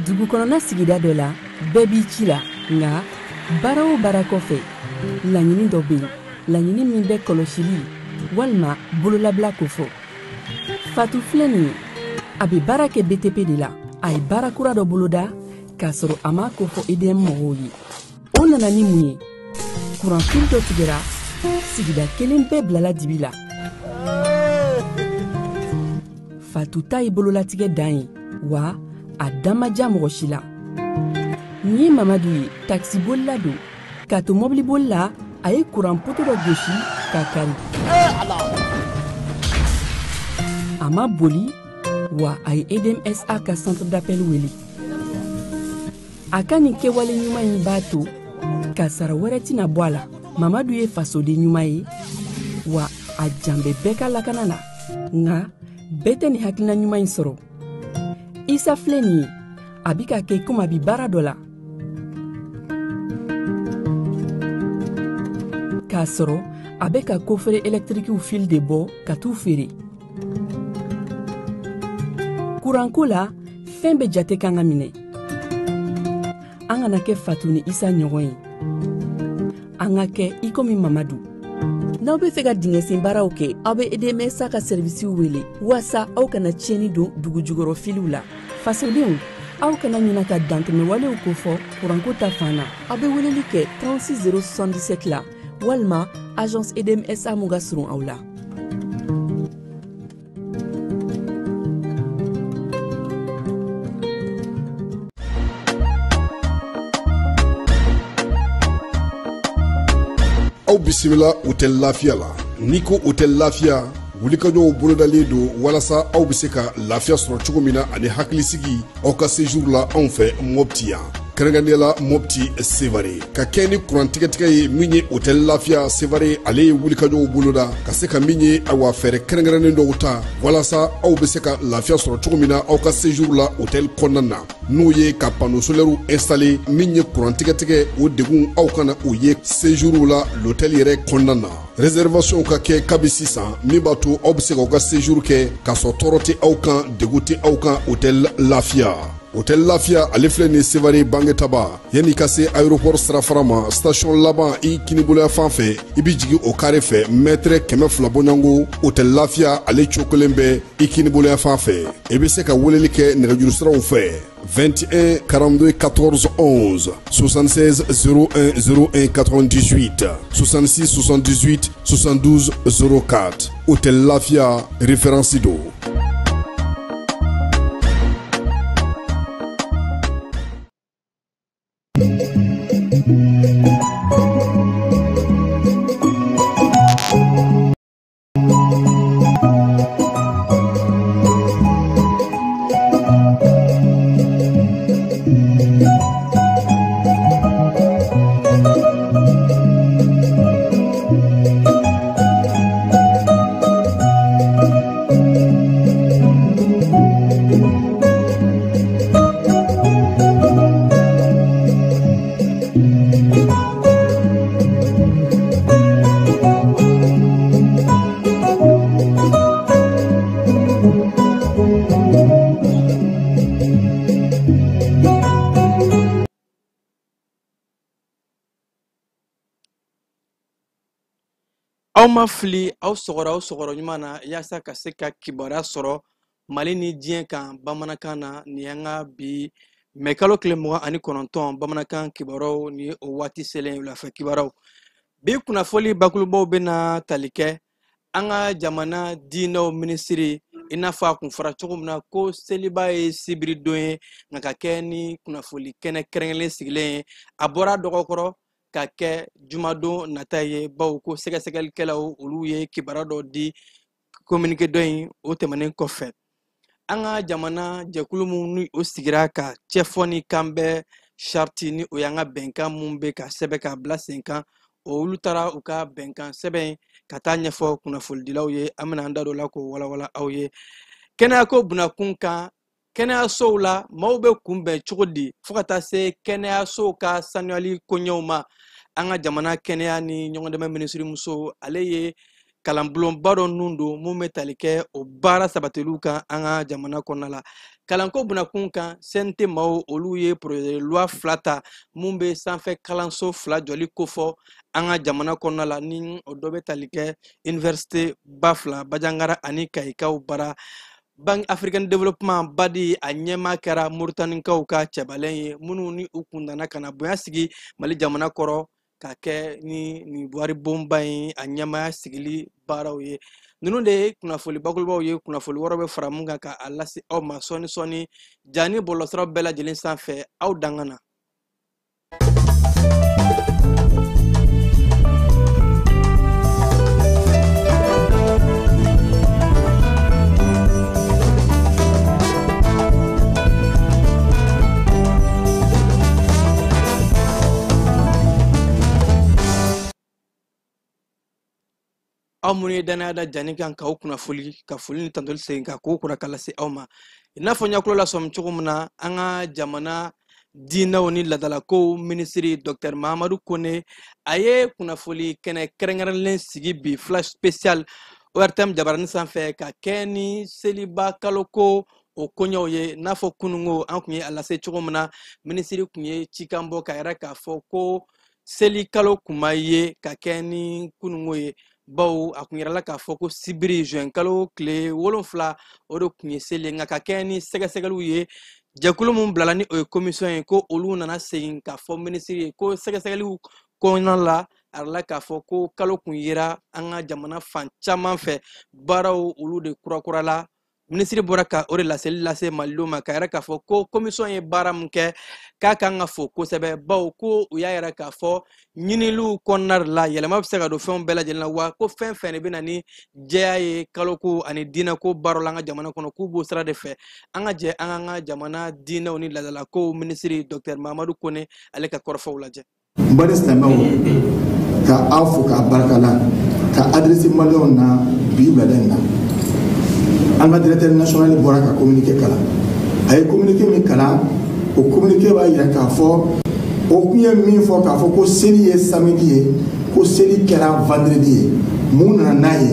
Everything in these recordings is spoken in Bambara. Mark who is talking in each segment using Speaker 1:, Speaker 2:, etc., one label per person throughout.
Speaker 1: Dugu kɔnɔna sigida dɔ la, bɛɛ b'i ci la, nka baara o baara kɔfɛ, laɲini dɔ bɛ yen, laɲini min bɛ kɔlɔsili walima bololabila kofɔ. Fatu filɛ nin ye, a bɛ baara kɛ BTP de la. A ye baara kura dɔ boloda k'a sɔrɔ a m'a kofɔ EDM mɔgɔw ye. O nana ni mun ye? Kuranfili dɔ tigɛra, sigida kelen bɛɛ bilala dibi la. Fatu ta ye bololatigɛ dan ye, wa a dan ma diya mɔgɔ si la. Nin ye Mamadu ye, takisibolila don. K'a to mɔbiliboli la, a ye kuran poto dɔ gosi k'a kari. A ma boli, wa a ye EDMSA ka centre d'appel wele. A ka nin kɛwale ɲuman in b'a to kasara wɛrɛ tɛna bɔ a la. Mamadu ye fasoden ɲuman ye, wa a jan bɛ bɛɛ ka lakana na. Nka bɛɛ tɛ nin hakilina ɲuman in sɔrɔ. Isa filɛ nin ye, a bɛ ka kɛ komi a bɛ baara dɔ la, k'a sɔrɔ a bɛ ka kofere ɛlɛtirikiw fil de bɔ ka t'u feere. Kuranko la, fɛn bɛɛ jate kan ka minɛ. An kana kɛ Fatu ni Isa ɲɔgɔn ye, an ka kɛ i komi Mamadu. N'aw bɛ fɛ ka dingɛsen baaraw kɛ, aw bɛ EDMSA ka sɛrivisiw wele waasa aw kana tiɲɛni don dugu jukɔrɔ filiw la. Fasodenw, aw kana ɲina ka dantɛmɛwalew kofɔ kuranko ta fan na. Aw bɛ weleli kɛ 36 077 la walima agence EDMSA mun ka surun aw la.
Speaker 2: Aw bisimila Hôtel Lafiya la. N'i ko Hôtel Lafiya, wulikajɔw bolodalen don walasa aw bɛ se ka lafiya sɔrɔ cogo min na ani hakilisigi aw ka séjour la anw fɛ Mopti yan, kɛrɛnkɛrɛnnenya la Mopti Sevare. Ka kɛ ni kuran tigɛtigɛ ye min ye Hôtel Lafiya Sevare, ale ye wulikajɔw boloda ka se ka min ye awa fɛɛrɛ kɛrɛnkɛrɛnnen dɔw ta walasa aw bɛ se ka lafiya sɔrɔ cogo min na aw ka séjour la hôtel kɔnɔna na, n'o ye ka panneau solaire installé min ye kuran tigɛtigɛ o degun aw kana o ye séjour la l'hôtel yɛrɛ kɔnɔna na. Réservation ka kɛ kabi sisan min b'a to aw bɛ se k'aw ka séjour kɛ k'a sɔrɔ tɔɔrɔ tɛ aw kan, degun tɛ aw kan. Hôtel Lafiya, Hôtel Lafiya ale filɛ nin Sevare Bangetaba, yanni ka se aéroport sirafara ma, station laban i kiniboloya fan fɛ, i bɛ jigin o carré fɛ mètre 200 bɔɲɔgɔnko. Hôtel Lafiya ale cokolen bɛ i kiniboloya fan fɛ. I bɛ se ka weleli kɛ nɛgɛjuru siraw fɛ 21 42 14 11, 76 01 01 98, 66 78 72 04. Hôtel Lafia référence do.
Speaker 3: Aw ma fili, aw sɔgɔra aw sɔgɔrɔ ɲuman na yaasa ka se ka kibaruya sɔrɔ Mali ni diɲɛ kan bamanankan na. Nin y'an ka bi mɛ kalo tile 29 bamanankan kibaruyaw ni o waati selen wulafɛ kibaruyaw. Bi kunnafoli bakurubaw bɛna tali kɛ an ka jamana diinɛw minisiri I n'a fɔ a kun fɔra cogo min na ko seliba ye sibiridon ye, nka ka kɛ ni kunnafoli kɛnɛ kɛrɛnkɛrɛnlen sigilen ye, a bɔra dɔgɔkɔrɔ ka kɛ jumadon nata ye, bawo ko sɛgɛsɛgɛlikɛlaw olu ye kibaruya dɔ di communiqué dɔ in o tɛmɛnen kɔfɛ. An ka jamana jɛkulu min ni o sigira ka cɛfɔ ni kanbɛn charte ni o y'an ka bɛnkan mun bɛ ka sɛbɛn k'a bila sen kan, olu taara u ka bɛnkan sɛbɛn ka taa ɲɛfɔ kunnafonidilaw ye. An bɛna an da don o la k'o walawala aw ye. Kɛnɛyako bunakun kan, kɛnɛyasow la maaw bɛ kunbɛn cogo di fo ka taa se kɛnɛyasow ka sanuyali koɲɛw ma. An ka jamana kɛnɛya ni ɲɔgɔndɛmɛ minisirimuso ale ye kalanbulonba dɔ nun don mun bɛ tali kɛ o baara sabatiliw kan an ka jamana kɔnɔna la. Kalanko bunakun kan, CNT maaw olu ye projet de loi 2 ta mun bɛ sanfɛ kalanso 2 jɔli kofɔ an ka jamana kɔnɔna la, ni o dɔ bɛ tali kɛ université ba 2 Bajangara ani Kayikaw bara. Banque Africaine Développement BADI a ɲɛmaa kɛra Moritanikaw ka cɛbalen ye minnu ni u kun nana ka na bonya sigi Mali jamana kɔrɔ ka kɛ ni nin waribonba in a ɲɛmaaya sigili baaraw ye. Ninnu de ye kunnafoli bakurubaw ye, kunnafoli wɛrɛw bɛ fara mun kan ka a lase aw ma sɔɔni sɔɔni ja ni bɔlɔlɔsiraw bɛɛ lajɛlen sanfɛ. Aw dan na. Aw minnu ye danaya da jani kan k'aw kunnafoli ka foli ni tantoli segin ka k'o kura ka lase aw ma. I n'a fɔ n y'a kulo lasɔmi cogo min na, an ka jamana diinɛw ni ladalakow minisiri Docteur Mahamadu Kone a ye kunnafoli kɛnɛ kɛrɛnkɛrɛnlen sigi bi flash spécial ORTM jabarani sanfɛ ka kɛ ni seliba kaloko o koɲɛw ye. N'a fɔ kununko an kun ye a lase cogo min na, minisiri kun ye cikan bɔ ka yɛrɛ k'a fɔ ko seli kalo kun ma ye ka kɛ ni kununko ye, bawo a kun yirala k'a fɔ ko sibiri juin kalo tile 7 o de kun ye seli ye, nka ka kɛ ni sɛgɛsɛgɛliw ye jɛkulu mun bilala ni o ye commission ye ko olu nana segin k'a fɔ minisiri ye ko sɛgɛsɛgɛliw kɔnɔna la a yirala k'a fɔ ko kalo kun yera an ka jamana fan caman fɛ, baaraw olu de kurakurala. Minisiri bɔra ka o de laseli lase malidenw ma ka yɛrɛ k'a fɔ ko commission ye baara min kɛ k'a kan ka fo kosɛbɛ, bawo ko u y'a yɛrɛ k'a fɔ ɲiniliw kɔnɔna de la yɛlɛma bɛ se ka don fɛnw bɛɛ lajɛlen na, wa ko fɛn fɛn de bɛ na ni jɛya ye kaloko ani diinɛko baaraw la an ka jamana kɔnɔ k'u b'o sira de fɛ. An ka jɛ an k'an ka jamana diinɛw ni ladalakow minisiri Docteur Mahamadu Kone ale ka kɔrɔfɔw lajɛ.
Speaker 4: N baden silamɛw, ka aw fo k'a barika la ka adresse maliyɛnw na bi wulada in na. An ka directeur national bɔra ka communiqué kalan. A ye communiqué min kalan, o communiqué b'a yira k'a fɔ o kun ye min fɔ k'a fɔ ko seli ye samedi ye, ko seli kɛra vendredi ye. Mun nana n'a ye?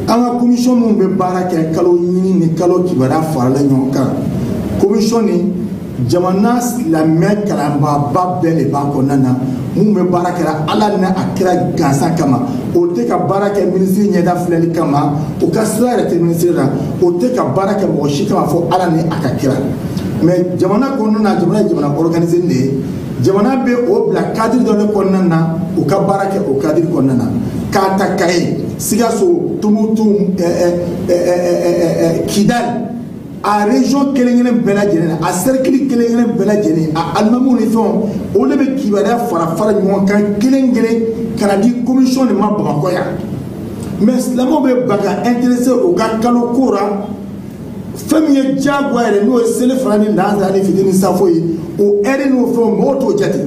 Speaker 4: An ka commission min bɛ baara kɛ kalo ɲini ni kalo kibaruya faralen ɲɔgɔn kan, commission ni jamana silamɛ kalanbaaba bɛɛ de b'a kɔnɔna na mun bɛ baara kɛra Ala ni a kira gansan kama. O tɛ ka baara kɛ minisiri ɲɛda filɛli kama, o ka sira yɛrɛ tɛ minisiri la, o tɛ ka baara kɛ mɔgɔ si kama fɔ Ala ni a ka kira. Mais jamana kɔnɔna na, jamana ye jamana organisé de ye, jamana bɛ o bila cadre dɔ de kɔnɔna na, u ka baara kɛ o cadre kɔnɔna na. K'a ta Kayi, Sikaso, Tumutu, Kidali, a région kelen kelen bɛɛ lajɛlen na, a cercle kelen kelen bɛɛ lajɛlen, a alimamuw ni fɛnw, olu de bɛ kibaruya fara fara ɲɔgɔn kan kelen kelen ka na di commission de ma Bamakɔ yan. Mais silamɛw bɛ ban ka intéressé u ka kalo ko la, fɛn min ye diyagoya yɛrɛ n'o ye seli fana ni lansara ni fitiri ni safo ye, o heure n'o fɛnw mɔgɔw t'o jate.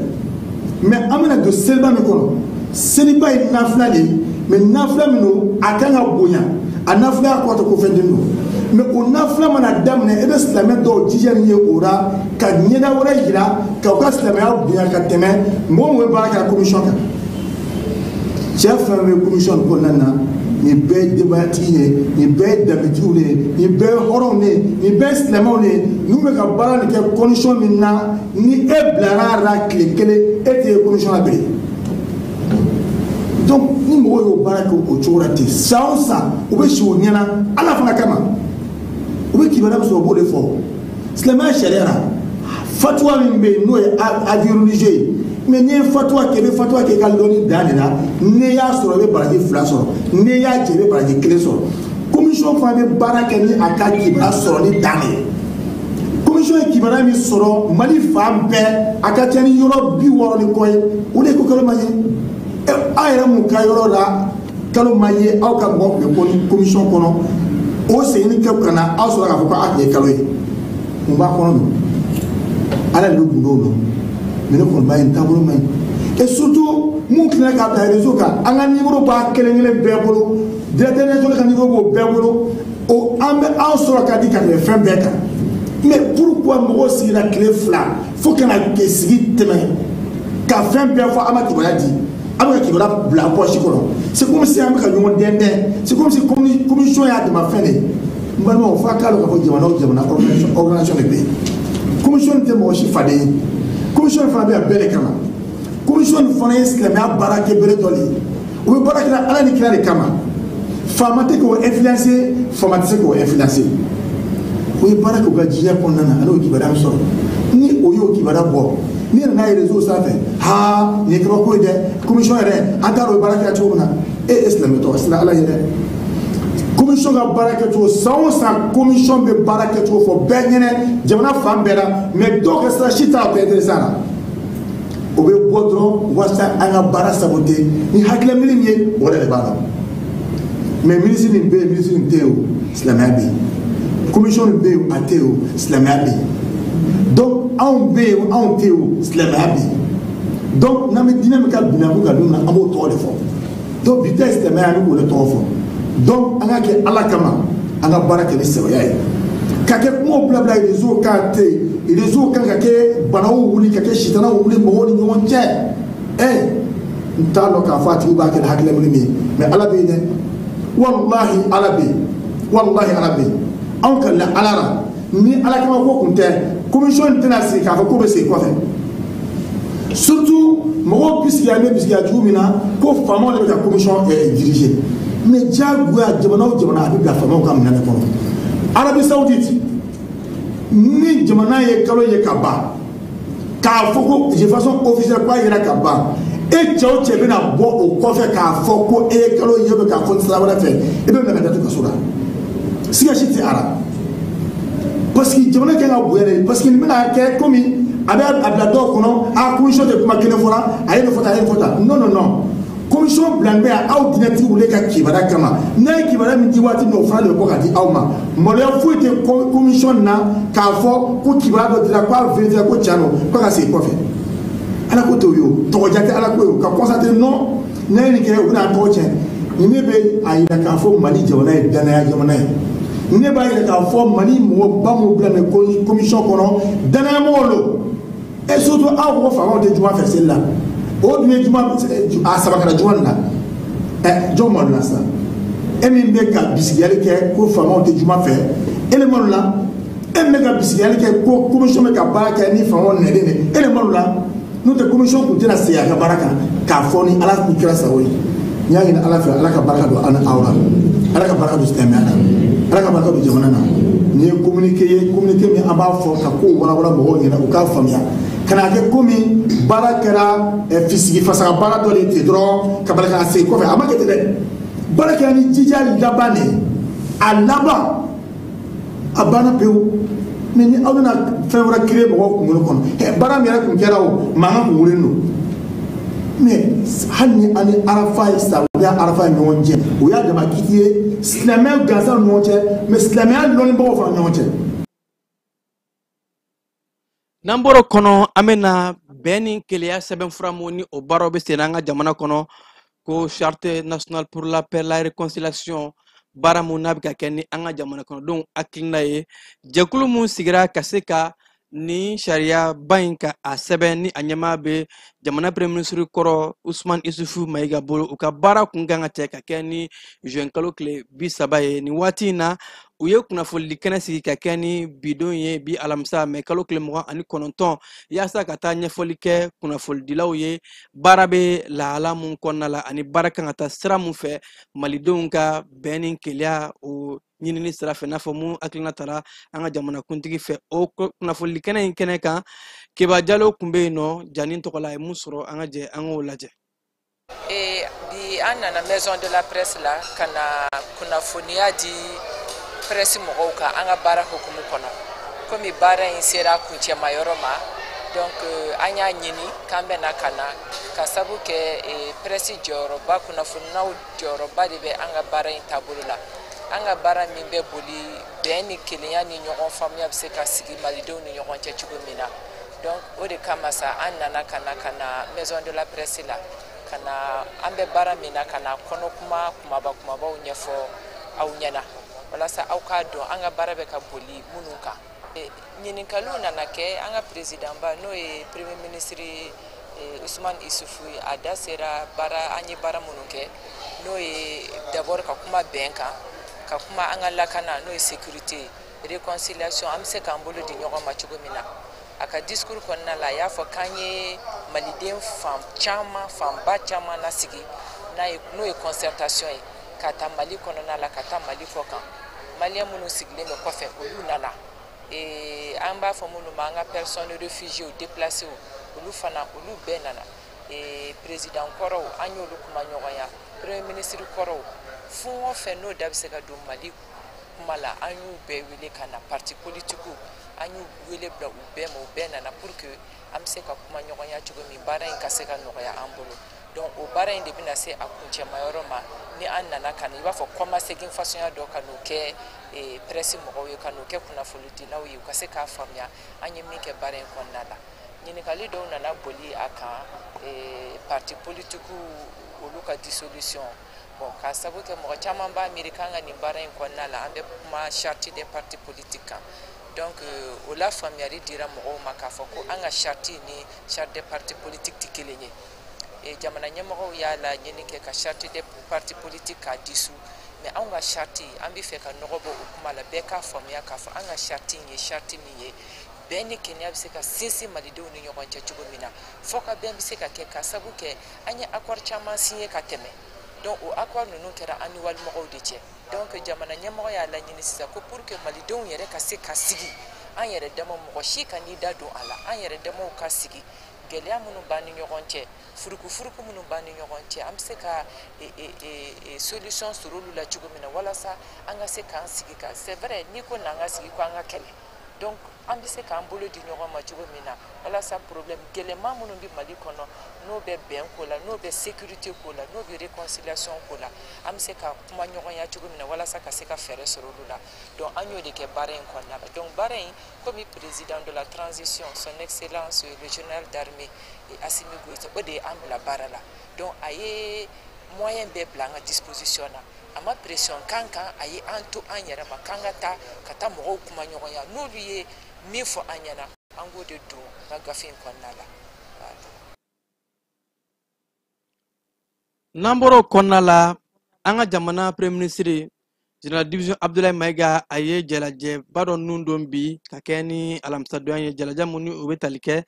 Speaker 4: Mais an bɛna don seliba min kɔnɔ, seliba ye nafila de ye, mais nafila min don a kan ka bonya, a nafila kɔrɔ tɛ ko fɛn den don. Mais o nafila mana daminɛ, e bɛ silamɛ dɔw jija ni ye o la ka ɲɛda wɛrɛ yira ka u ka silamɛya bonya ka tɛmɛ mɔgɔ min bɛ baara kɛra commission kan. Cɛ fɛn fɛn bɛ commission kɔnɔna na, nin bɛɛ ye denbayatigi ye, nin bɛɛ ye danbetigiw de ye, nin bɛɛ ye hɔrɔnw de ye, nin bɛɛ ye silamɛw de ye. N'u bɛ ka baara nin kɛ condition min na, ni e bilara a la tile kelen, e tɛ ye commission la bilen. Donc ni mɔgɔw y'o baara kɛ o cogo la ten, san o san u bɛ si o ɲɛna Ala fana kama. U bɛ kibaruya min sɔrɔ u b'o de fɔ. Silamɛya sariya la, fatuwa min bɛ yen n'o ye avis religieux ye, mais n'i ye fatuwa kɛ, i bɛ fatuwa kɛ i ka lɔnni dan de la. N'i y'a sɔrɔ i bɛ baraji 2 sɔrɔ, n'i y'a jɛ i bɛ baraji 1 sɔrɔ. Commission Commission fana bɛ baara kɛ ni a ka kibaruya sɔrɔli dan de ye. Commission ye kibaruya min sɔrɔ Mali fan bɛɛ, a ka ca ni yɔrɔ 60 ni kɔ ye, o de ye ko kalo ma ye. Aw yɛrɛ mun ka yɔrɔ la kalo ma ye, aw ka mɔgɔ tun bɛ commission kɔnɔ, o seginni kɛ ka na aw sɔrɔ k'a fɔ ko a tun ye kalo ye. Mun b'a kɔnɔ don? Ala de bɛ gundo dɔn. Mais ne kɔni b'a ye nin taabolo man ɲi. Et surtout mun tilala k'a bila réseau kan, an ka numéro b'a kelen kelen bɛɛ bolo, directeur national ka numéro b'o bɛɛ bolo, o an bɛ anw sɔrɔ ka di ka tɛmɛ fɛn bɛɛ kan. Mais pourquoi mɔgɔw sigira tile 2 fo ka na sigi tɛmɛ ka fɛn bɛɛ fɔ, an ma kibaruya di, an bɛ ka kibaruya bila poche kɔnɔ? C'est comme si an bɛ ka ɲɔgɔn dɛndɛn, c'est comme si commission y'a dama fɛn de ye. N balimaw, f'a k'a dɔn k'a fɔ jamana o jamana organisation de bɛ yen. Commission tɛ mɔgɔ si faden ye. Commission fana bɛ yan bɛɛ de kama. Commission fana ye silamɛya baarakɛ bere dɔ de ye. U bɛ baara kɛ Ala ni kira de kama. Faama tɛ k'o influencer, faama tɛ se k'o influencer. U ye baara kɛ u ka diɲɛ kɔnɔna na, ale y'o kibaruya sɔrɔ. Ni o y'o kibaruya bɔ, n'i nana n'a ye réseau sanfɛ, haa nin ye kabako ye dɛ, commission yɛrɛ an t'a dɔn o ye baara kɛ cogo min na. E ye silamɛ tɔgɔ sira Ala ye dɛ. Commission ka baara kɛcogo, san o san commission bɛ baara kɛcogo fɔ bɛɛ ɲɛnɛ jamana fan bɛɛ la, mais dɔw ka sira si t'a la, o tɛ intéressant la. O bɛ bɔ dɔrɔn walasa an ka baara saboter ni hakilina min ye, o yɛrɛ de b'a la. Mais ministre nin bɛ yen, ministre nin tɛ yen o, silamɛya bɛ yen. Commission nin bɛ yen, a tɛ yen o, silamɛya bɛ yen. Donc anw bɛ yen, anw tɛ yen o, silamɛya bɛ yen. Donc n'an bɛ diinɛ min ka binako ka don na, an b'o tɔgɔ de fɔ. Donc bi ta ye silamɛya, an bɛ k'o de tɔgɔ fɔ. Donc an ka kɛ Ala kama, an ka baara kɛ ni sɛbɛya ye. Ka kɛ kumaw bila bila réseau kan tɛ yen, réseau kan ka kɛ banaw wuli, ka kɛ sitanaw wuli mɔgɔw ni ɲɔgɔn cɛ. N t'a dɔn k'a fɔ a tigiw b'a kɛ ni hakilina min ye, mais Ala bɛ yen dɛ. Walahi Ala bɛ yen, walahi Ala bɛ yen. Anw ka la Ala la, ni Ala kama ko kun tɛ, commission tɛna sigi k'a fɔ k'o bɛ segin kɔfɛ. Surtout mɔgɔw bisigiya bɛ bisigiya jugu min na ko faamaw de bɛ ka commission diriger. Mais diyagoya jamana o jamana a bɛ bila faamaw ka minɛn de kɔnɔ. Arabie Saoudite, ni jamana ye kalo ye ka ban, k'a fɔ ko de façon officielle k'a yera ka ban, e cɛ o cɛ bɛna bɔ o kɔfɛ k'a fɔ ko e ye kalo ye k'a fɔ sira wɛrɛ fɛ, e bɛ minɛ ka datugu kaso la. Siga si tɛ a la. Parce que jamana kan ka bonya de, parce que nin bɛna kɛ komi a bɛ a bila dɔw kɔnɔ, a commission tɛ kuma kelen fɔra, a ye nin fɔ tan, a ye nin fɔ tan. Non non non. Commission bilalen bɛ yan aw diinɛtigiw de ka kibaruya kama. N'a ye kibaruya min di waati min na, o fana de bɛ bɔ ka di aw ma. Maloya foyi tɛ commission na k'a fɔ ko kibaruya dɔ dira k'a vérifier ko tiɲɛ don, k'a ka segin kɔfɛ. Ala ko t'o ye o, tɔgɔja tɛ Ala ko ye o, ka constater non, n'a ye nin kɛ u bɛna a tɔgɔ tiɲɛ. Nin ne bɛ a yira k'a fɔ Mali jamana ye danaya jamana ye. Ne b'a yira k'a fɔ Mali mɔgɔba minnu bila nin commission kɔnɔ, danayamɔgɔw don. Et surtout aw ko faamaw tɛ juma fɛ seli la. O dun ye juma a saba kɛra juma nin na. Jɔn malo la sisan? E min bɛ ka bisigiyali kɛ ko faamaw tɛ juma fɛ, e de malo la. E min bɛ ka bisigiyali kɛ ko commission bɛ ka baara kɛ ni faamaw nɛden de, e de malo la. N'o tɛ commission tun tɛna segin a ka baara kan k'a fɔ ni Ala ni kira sago ye. N y'a ɲini Ala fɛ, Ala ka barika don an ni aw la, Ala ka barika don silamɛya la, Ala ka barika don jamana na. Nin ye communiqué ye, communiqué min an b'a fɔ ka kow walawala mɔgɔw ɲɛna u k'a faamuya. Kana kɛ komi baara kɛra fisigi fasaga baara dɔ de ten dɔrɔn ka bali ka segin kɔfɛ, a ma kɛ ten dɛ. Baara kɛra ni jija laban de ye, a laban a banna pewu. Mais ni aw bɛna fɛn wɛrɛ créer mɔgɔw kunkolo kɔnɔ, baara min yɛrɛ kun kɛra o mankan kun wulilen don. Mais hali ni an ni Arafa ye Saudiya Arafa ye ɲɔgɔn cɛ, o y'a dama kiti ye silamɛya gansan ni ɲɔgɔn cɛ, mais silamɛya lɔnnibagaw fana ɲɔgɔn cɛ.
Speaker 3: N'an bɔr'o kɔnɔ, an bɛna bɛn ni kelenya sɛbɛnfura mun ni o baaraw bɛ sen an ka jamana kɔnɔ, ko charte nationale pour la paix, la réconciliation, baara mun n'a bɛ ka kɛ ni an ka jamana kɔnɔdenw hakilina ye. Jɛkulu mun sigira ka se ka nin sariyaba in ka a sɛbɛn ni a ɲɛmaa bɛ jamana premier ministre kɔrɔ Usman Isufu Mayiga bolo, u ka baara kun kan ka cɛ ka kɛ ni juin kalo tile 30 ye. Nin waati in na, u ye kunnafonidi kɛnɛ sigi ka kɛ ni bidon ye bi alamisa mɛ kalo tile 29, yaasa ka taa ɲɛfɔli kɛ kunnafonidilaw ye baara bɛ lahala mun kɔnɔna la ani baara kan ka taa sira mun fɛ malidenw ka bɛn ni kelenya o ɲinini sira fɛ, n'a fɔ mun hakilina tara an ka jamanakuntigi fɛ. O kunnafonidi kɛnɛ in kɛnɛ kan, Keba Jalo tun bɛ yen nɔ Jani tɔgɔ la, a ye mun sɔrɔ, an ka jɛ an k'o lajɛ.
Speaker 5: Bi an nana maison de la presse la ka na kunnafoniya di presse mɔgɔw kan an ka baara hukumu kɔnɔ. Komi baara in sera kuncɛma yɔrɔ ma, donc an y'a ɲini k'an bɛ na ka na ka sabu kɛ presse jɔyɔrɔba, kunnafoniyaw jɔyɔrɔba de bɛ an ka baara in taabolo la. An ka baara min bɛ boli bɛn ni kelenya ni ɲɔgɔn faamuya bɛ se ka sigi malidenw ni ɲɔgɔn cɛ cogo min na. Donc o de kama sa an nana ka na maison de la presse la, ka na an bɛ baara min na, ka na kɔnɔ kuma kumaba kumabaw ɲɛfɔ aw ɲɛna walasa aw k'a dɔn an ka baara bɛ ka boli minnu kan. Ɲininkaliw nana kɛ an ka président ba, n'o ye premier ministre Ousmane Issoufou ye, a da sera baara an ye baara minnu kɛ, n'o ye d'abord ka kuma bɛn kan, ka kuma an ka lakana, n'o ye sécurité, réconciliation, an bɛ se k'an bolo di ɲɔgɔn ma cogo min na. A ka discours kɔnɔna la, a y'a fɔ k'an ye maliden fan caman, fanba caman lasigi, n'o ye concertation ye, ka taa Mali kɔnɔna la, ka taa Mali kɔ kan. Maliyɛn minnu sigilen bɛ kɔfɛ, olu nana. An b'a fɔ minnu ma an ka personnes réfugiées, déplacées, olu fana, olu bɛɛ nana. Président kɔrɔw, an y'olu kuma ɲɔgɔnya, premier ministre kɔrɔw, fɛn o fɛn n'o da bɛ se ka don Mali kuma la, an y'u bɛɛ wele ka na. Parti politique, an y'u wele bila u bɛɛ ma, u bɛɛ nana pour que an bɛ se ka kuma ɲɔgɔnya cogo min, baara in ka se ka nɔgɔya an bolo. Donc o baara in de bɛna se a kuncɛma yɔrɔ ma ni an nana ka na, i b'a fɔ kɔmasegin fasuguya dɔ ka n'o kɛ presse mɔgɔw ye, ka n'o kɛ kunnafonidilaw ye, u ka se k'a faamuya an ye min kɛ baara in kɔnɔna la. Ɲininkali dɔw nana boli a kan, parti politique olu ka dissolution. Bon, k'a sabu kɛ mɔgɔ caman b'a miiri k'an ka nin baara in kɔnɔna la, an bɛ kuma charte des partis politiques kan. Donc o la faamuyali dira mɔgɔw ma k'a fɔ ko an ka charte ni charte des partis politiques tɛ kelen ye. Jamana ɲɛmɔgɔw y'a laɲini kɛ ka charte des partis politiques k'a dissous, mais anw ka charte, an bɛ fɛ ka nɔgɔ bɔ o kuma la, bɛɛ k'a faamuya k'a fɔ an ka charte in ye charte min ye, bɛn ni kɛnɛya bɛ se ka sinsin malidenw ni ɲɔgɔn cɛ cogo min na, fɔ ka bɛn bɛ se ka kɛ, ka sabu kɛ an ye accord caman signé ka tɛmɛ. Donc o accord ninnu kɛra an ni walimɔgɔw de cɛ. Donc jamana ɲɛmɔgɔ y'a laɲini sisan ko pour que malidenw yɛrɛ ka se ka sigi, an yɛrɛ dama, mɔgɔ si ka n'i da don a la, an yɛrɛ damaw ka sigi, gɛlɛya minnu b'an ni ɲɔgɔn cɛ, furukufuruku minnu b'an ni ɲɔgɔn cɛ, an bɛ se ka solution sɔrɔ olu la cogo min na, walasa an ka se k'an sigi ka, c'est vrai, n'i ko n'an ka sigi ko an ka kɛlɛ, donc an bɛ se k'an bolo di ɲɔgɔn ma cogo min na, walasa problème gɛlɛman minnu bɛ Mali kɔnɔ, n'o bɛ bɛn ko la, n'o bɛ sécurité ko la, n'o bɛ réconciliation ko la, an bɛ se ka kuma ɲɔgɔnya cogo min na, walasa ka se ka fɛɛrɛ sɔrɔ olu la. Donc an y'o de kɛ baara in kɔnɔna la. Donc baara in, komi président de la transition, son excellence le général d'armée Assimi Goïta, o de ye an bila baara la. Donc a ye moyen bɛɛ bila an ka disposition na, a ma pression kan kan, a ye an to an yɛrɛ ma k'an ka taa ka taa mɔgɔw kuma ɲɔgɔnya, n'olu ye min fɔ an ɲɛna, an k'o de don n ka gafe in kɔnɔna la.
Speaker 3: N'an bɔra o kɔnɔna la, an ka jamana premier ministre général division Abdoulaye Maïga, a ye jalajɛba dɔ nun don bi ka kɛ ni alamisadonya ye, jalajɛ mun ni o bɛ tali kɛ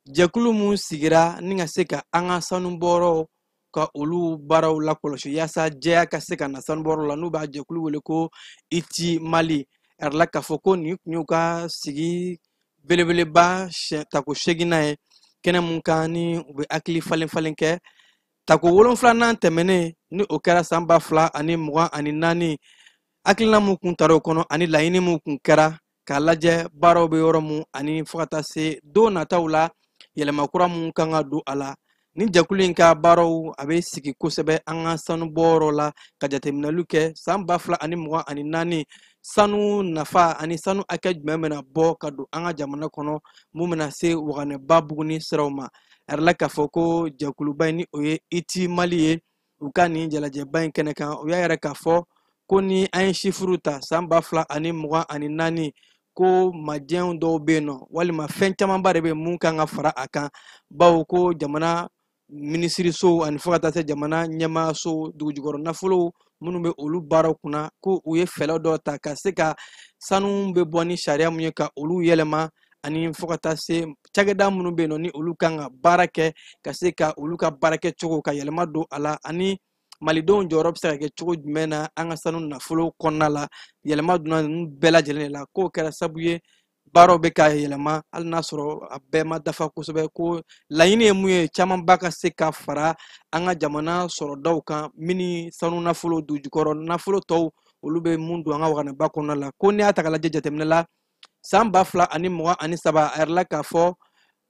Speaker 3: jɛkulu mun sigira ni ka se ka an ka sanubɔyɔrɔw ka olu baaraw lakɔlɔsi yaasa jɛya ka se ka na sanubɔyɔrɔ la, n'u b'a jɛkulu wele ko ITI Mali. A yirala k'a fɔ ko nin tun y'u ka sigi belebeleba tako seeginnan ye, kɛnɛ mun kan ni u bɛ hakili falen falen kɛ. Tako 7nan tɛmɛnen, ni o kɛra san 2024, hakilina mun kun taara o kɔnɔ ani laɲini mun kun kɛra k'a lajɛ baaraw bɛ yɔrɔ mun ani fo ka taa se don nataw la yɛlɛma kura mun kan ka don a la. Ni jɛkulu in ka baaraw a bɛ sigi kosɛbɛ an ka sanubɔyɔrɔ la ka jateminɛliw kɛ san 2024, sanu nafa ani sanu hakɛ jumɛn bɛna bɔ ka don an ka jamana kɔnɔ mun bɛna se waganɛba buguni siraw ma. A yirala k'a fɔ ko jɛkuluba in ni o ye ITI Mali ye, u ka nin jalajɛba in kɛnɛ kan, u y'a yira k'a fɔ ko ni an ye sifuru ta san 2024, ko majɛnw dɔw bɛ yen nɔ, walima fɛn camanba de bɛ mun kan ka fara a kan, bawo ko jamana minisirisow ani fo ka taa se jamana ɲɛmaasow, dugujukɔrɔ nafolow minnu bɛ olu baaraw kunna, ko u ye fɛɛrɛ dɔ ta ka se ka sanu bɛ bɔ ni sariya mun ye ka olu yɛlɛma, ani fo ka taa se cakɛda minnu bɛ yen nɔ ni olu kan ka baara kɛ ka se ka olu ka baara kɛcogo ka yɛlɛma don a la, ani malidenw jɔyɔrɔ bɛ se ka kɛ cogo jumɛn na an ka sanu nafolo kɔnɔna la. Yɛlɛma donna ninnu bɛɛ lajɛlen de la, k'o kɛra sababu ye baaraw bɛ ka yɛlɛma, hali n'a sɔrɔ a bɛɛ ma dafa kosɛbɛ. Ko laɲini ye mun ye, camanba ka se ka fara an ka jamana sɔrɔdaw kan, min ni sanu nafolo, dugujukɔrɔ nafolo tɔw Olu bɛ mun don an ka waganɛba kɔnɔna la? Ko n'i y'a ta k'a lajɛ jateminɛ la, san 2023, a yɛrɛ k'a fɔ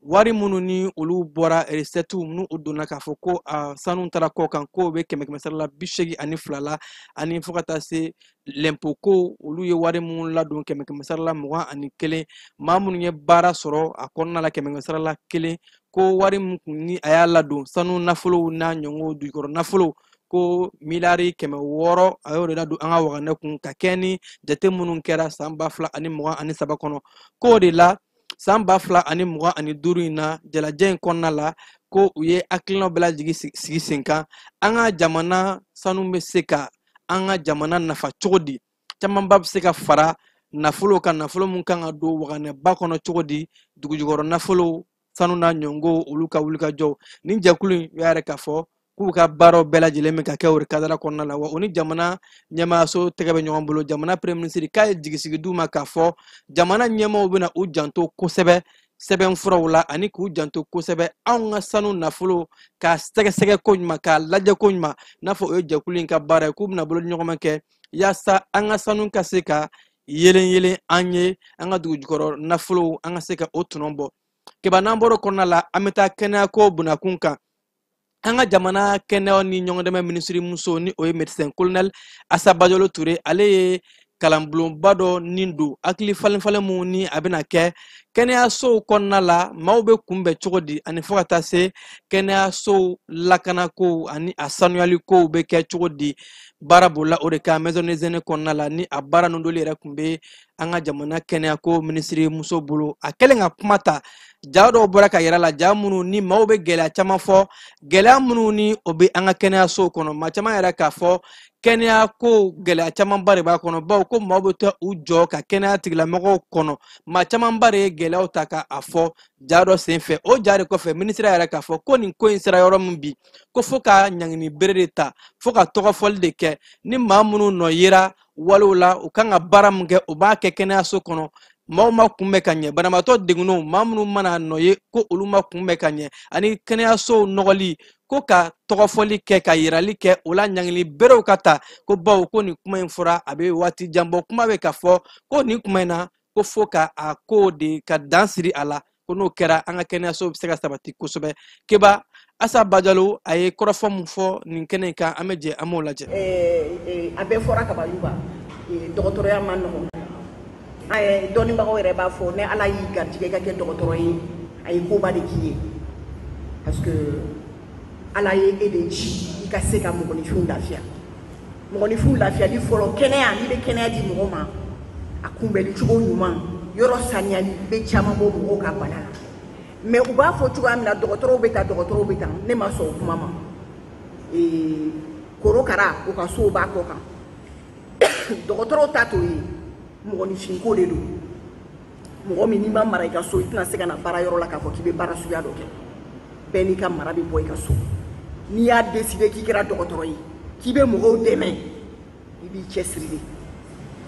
Speaker 3: wari minnu ni olu bɔra, recette n'u u donna, k'a fɔ ko a sanu taara kɔ kan, k'o bɛ kɛmɛ kɛmɛ sara la 82 la, ani fo ka taa se lɛnpo ko olu ye wari minnu ladon, kɛmɛ kɛmɛ sara la 21. Maa minnu ye baara sɔrɔ a kɔnɔna la, kɛmɛ kɛmɛ sara la 1. Ko wari min kun ni a y'a ladon sanu nafolow n'a ɲɔgɔn dugukɔrɔ nafolo, ko miliyari 600, a y'o de ladon an ka waganɛ kun, ka kɛ ni jate minnu kɛra san 2023 kɔnɔ. K'o de la, san 2025 in na, jalajɛ in kɔnɔna la, ko u ye hakilinaw bɛɛ lajigin sigi sen kan, an ka jamana sanu bɛ se ka an ka jamana nafa cogo di, camanba bɛ se ka fara nafolo kan, nafolo mun kan ka don waganɛba kɔnɔ cogo di, dugujukɔrɔ nafolo, sanu n'a ɲɔngo, olu ka wulikajɔw. Nin jɛkulu in, u y'a yɛrɛ k'a fɔ k'u ka baaraw bɛɛ lajɛlen bɛ ka kɛ o de kadara kɔnɔna la. Wa o ni jamana ɲɛmaayaso tɛgɛ bɛ ɲɔgɔn bolo. Jamana premier ministre k'a ye jigisigi d'u ma k'a fɔ jamana ɲɛmaaw bɛna u janto kosɛbɛ sɛbɛnfuraw la, ani k'u janto kosɛbɛ anw ka sanu nafolo k'a sɛgɛsɛgɛ ko ɲuman, k'a lajɛ ko ɲuman, n'a fɔ o ye jɛkulu in ka baara ye, k'u bɛna bolo ɲɔgɔnma kɛ yaasa an ka sanu ka se ka yelen yelen an ye, an ka dugujukɔrɔ nafolow, an ka se ka o tɔnɔ bɔ. Keba, n'an bɔra o kɔnɔna la, an bɛ taa kɛnɛyako bunakun kan. An ka jamana kɛnɛya ni ɲɔgɔndɛmɛ minisiri muso, ni o ye médecin colonel Asa Bajalo Ture, ale ye kalanbulonba dɔ nin don, hakili falen falen mun ni a bɛna kɛ kɛnɛyasow kɔnɔna la, maaw bɛ kunbɛn cogo di, ani fo ka taa se kɛnɛyasow lakanako ani a sanuyali kow bɛ kɛ cogo di. Baara bolila o de kan maison des aînés kɔnɔna la, ni a baara ninnu doli yɛrɛ tun bɛ an ka jamana kɛnɛyako minisiri muso bolo. A kɛlen ka kuma ta, ja dɔw bɔra ka yira la, ja minnu ni maaw bɛ gɛlɛya caman fɔ, gɛlɛya minnu ni o bɛ an ka kɛnɛyasow kɔnɔ. Maa caman yɛrɛ k'a fɔ kɛnɛya ko gɛlɛya camanba de b'a kɔnɔ, bawo ko maaw bɛ taa u jɔ ka kɛnɛya tigilamɔgɔw kɔnɔ. Maa camanba de ye gɛlɛyaw ta ka a fɔ ja dɔ senfɛ. O ja de kɔfɛ, minisiri yɛrɛ k'a fɔ ko nin ko in sera yɔrɔ min bi, ko fo ka ɲangini bere de ta, fo ka tɔgɔfɔli de kɛ ni maa minnu nɔ yera walew la, u kan ka baara min kɛ, u b'a kɛ kɛnɛyaso kɔnɔ, maaw ma kunbɛn ka ɲɛ, banabaatɔ degunnenw, maa minnu mana nɔ ye ko olu ma kunbɛn ka ɲɛ, ani kɛnɛyasow nɔgɔli, ko ka tɔgɔfɔli kɛ, ka yirali kɛ o la, ɲangili berew ka ta. Ko bawo ko nin kuma in fɔra, a bɛ waati jan bɔ, kuma bɛ ka fɔ ko nin kuma in na, ko fo ka a ko de ka dan siri a la, ko n'o kɛra, an ka kɛnɛyaso bɛ se ka sabati kosɛbɛ. Keba, Asa Bajalo a ye kɔrɔfɔ mun fɔ nin kɛnɛ in kan, an bɛ jɛ an b'o lajɛ.
Speaker 6: A bɛɛ fɔra kaban. Yuba, dɔgɔtɔrɔya man nɔgɔn. Dɔnnibagaw yɛrɛ b'a fɔ, ni Ala y'i garijɛgɛ ka kɛ dɔgɔtɔrɔ ye, a ye koba de k'i ye, parce que Ala ye e de ci i ka se ka mɔgɔninfinw lafiya. Mɔgɔninfinw lafiyali fɔlɔ, kɛnɛya. N'i bɛ kɛnɛya di mɔgɔ ma, a kunbɛnli cogo ɲuman, yɔrɔ saniyali, i bɛ caman bɔ mɔgɔw ka bana la. Mais u b'a fɔ cogoya min na, dɔgɔtɔrɔw bɛ taa, dɔgɔtɔrɔw bɛ taa, ne ma sɔn o kuma ma. Korokara u ka sow b'a kɔ kan, dɔgɔtɔrɔw ta t'o ye. Mɔgɔninfinko de don. Mɔgɔ min n'i ma mara i ka so, i tɛna se ka na baara yɔrɔ la k'a fɔ k'i bɛ baara suguya dɔ kɛ. Bɛɛ n'i ka mara bɛ bɔ i ka so. N'i y'a décider k'i kɛra dɔgɔtɔrɔ ye, k'i bɛ mɔgɔw dɛmɛ, i b'i cɛsiri de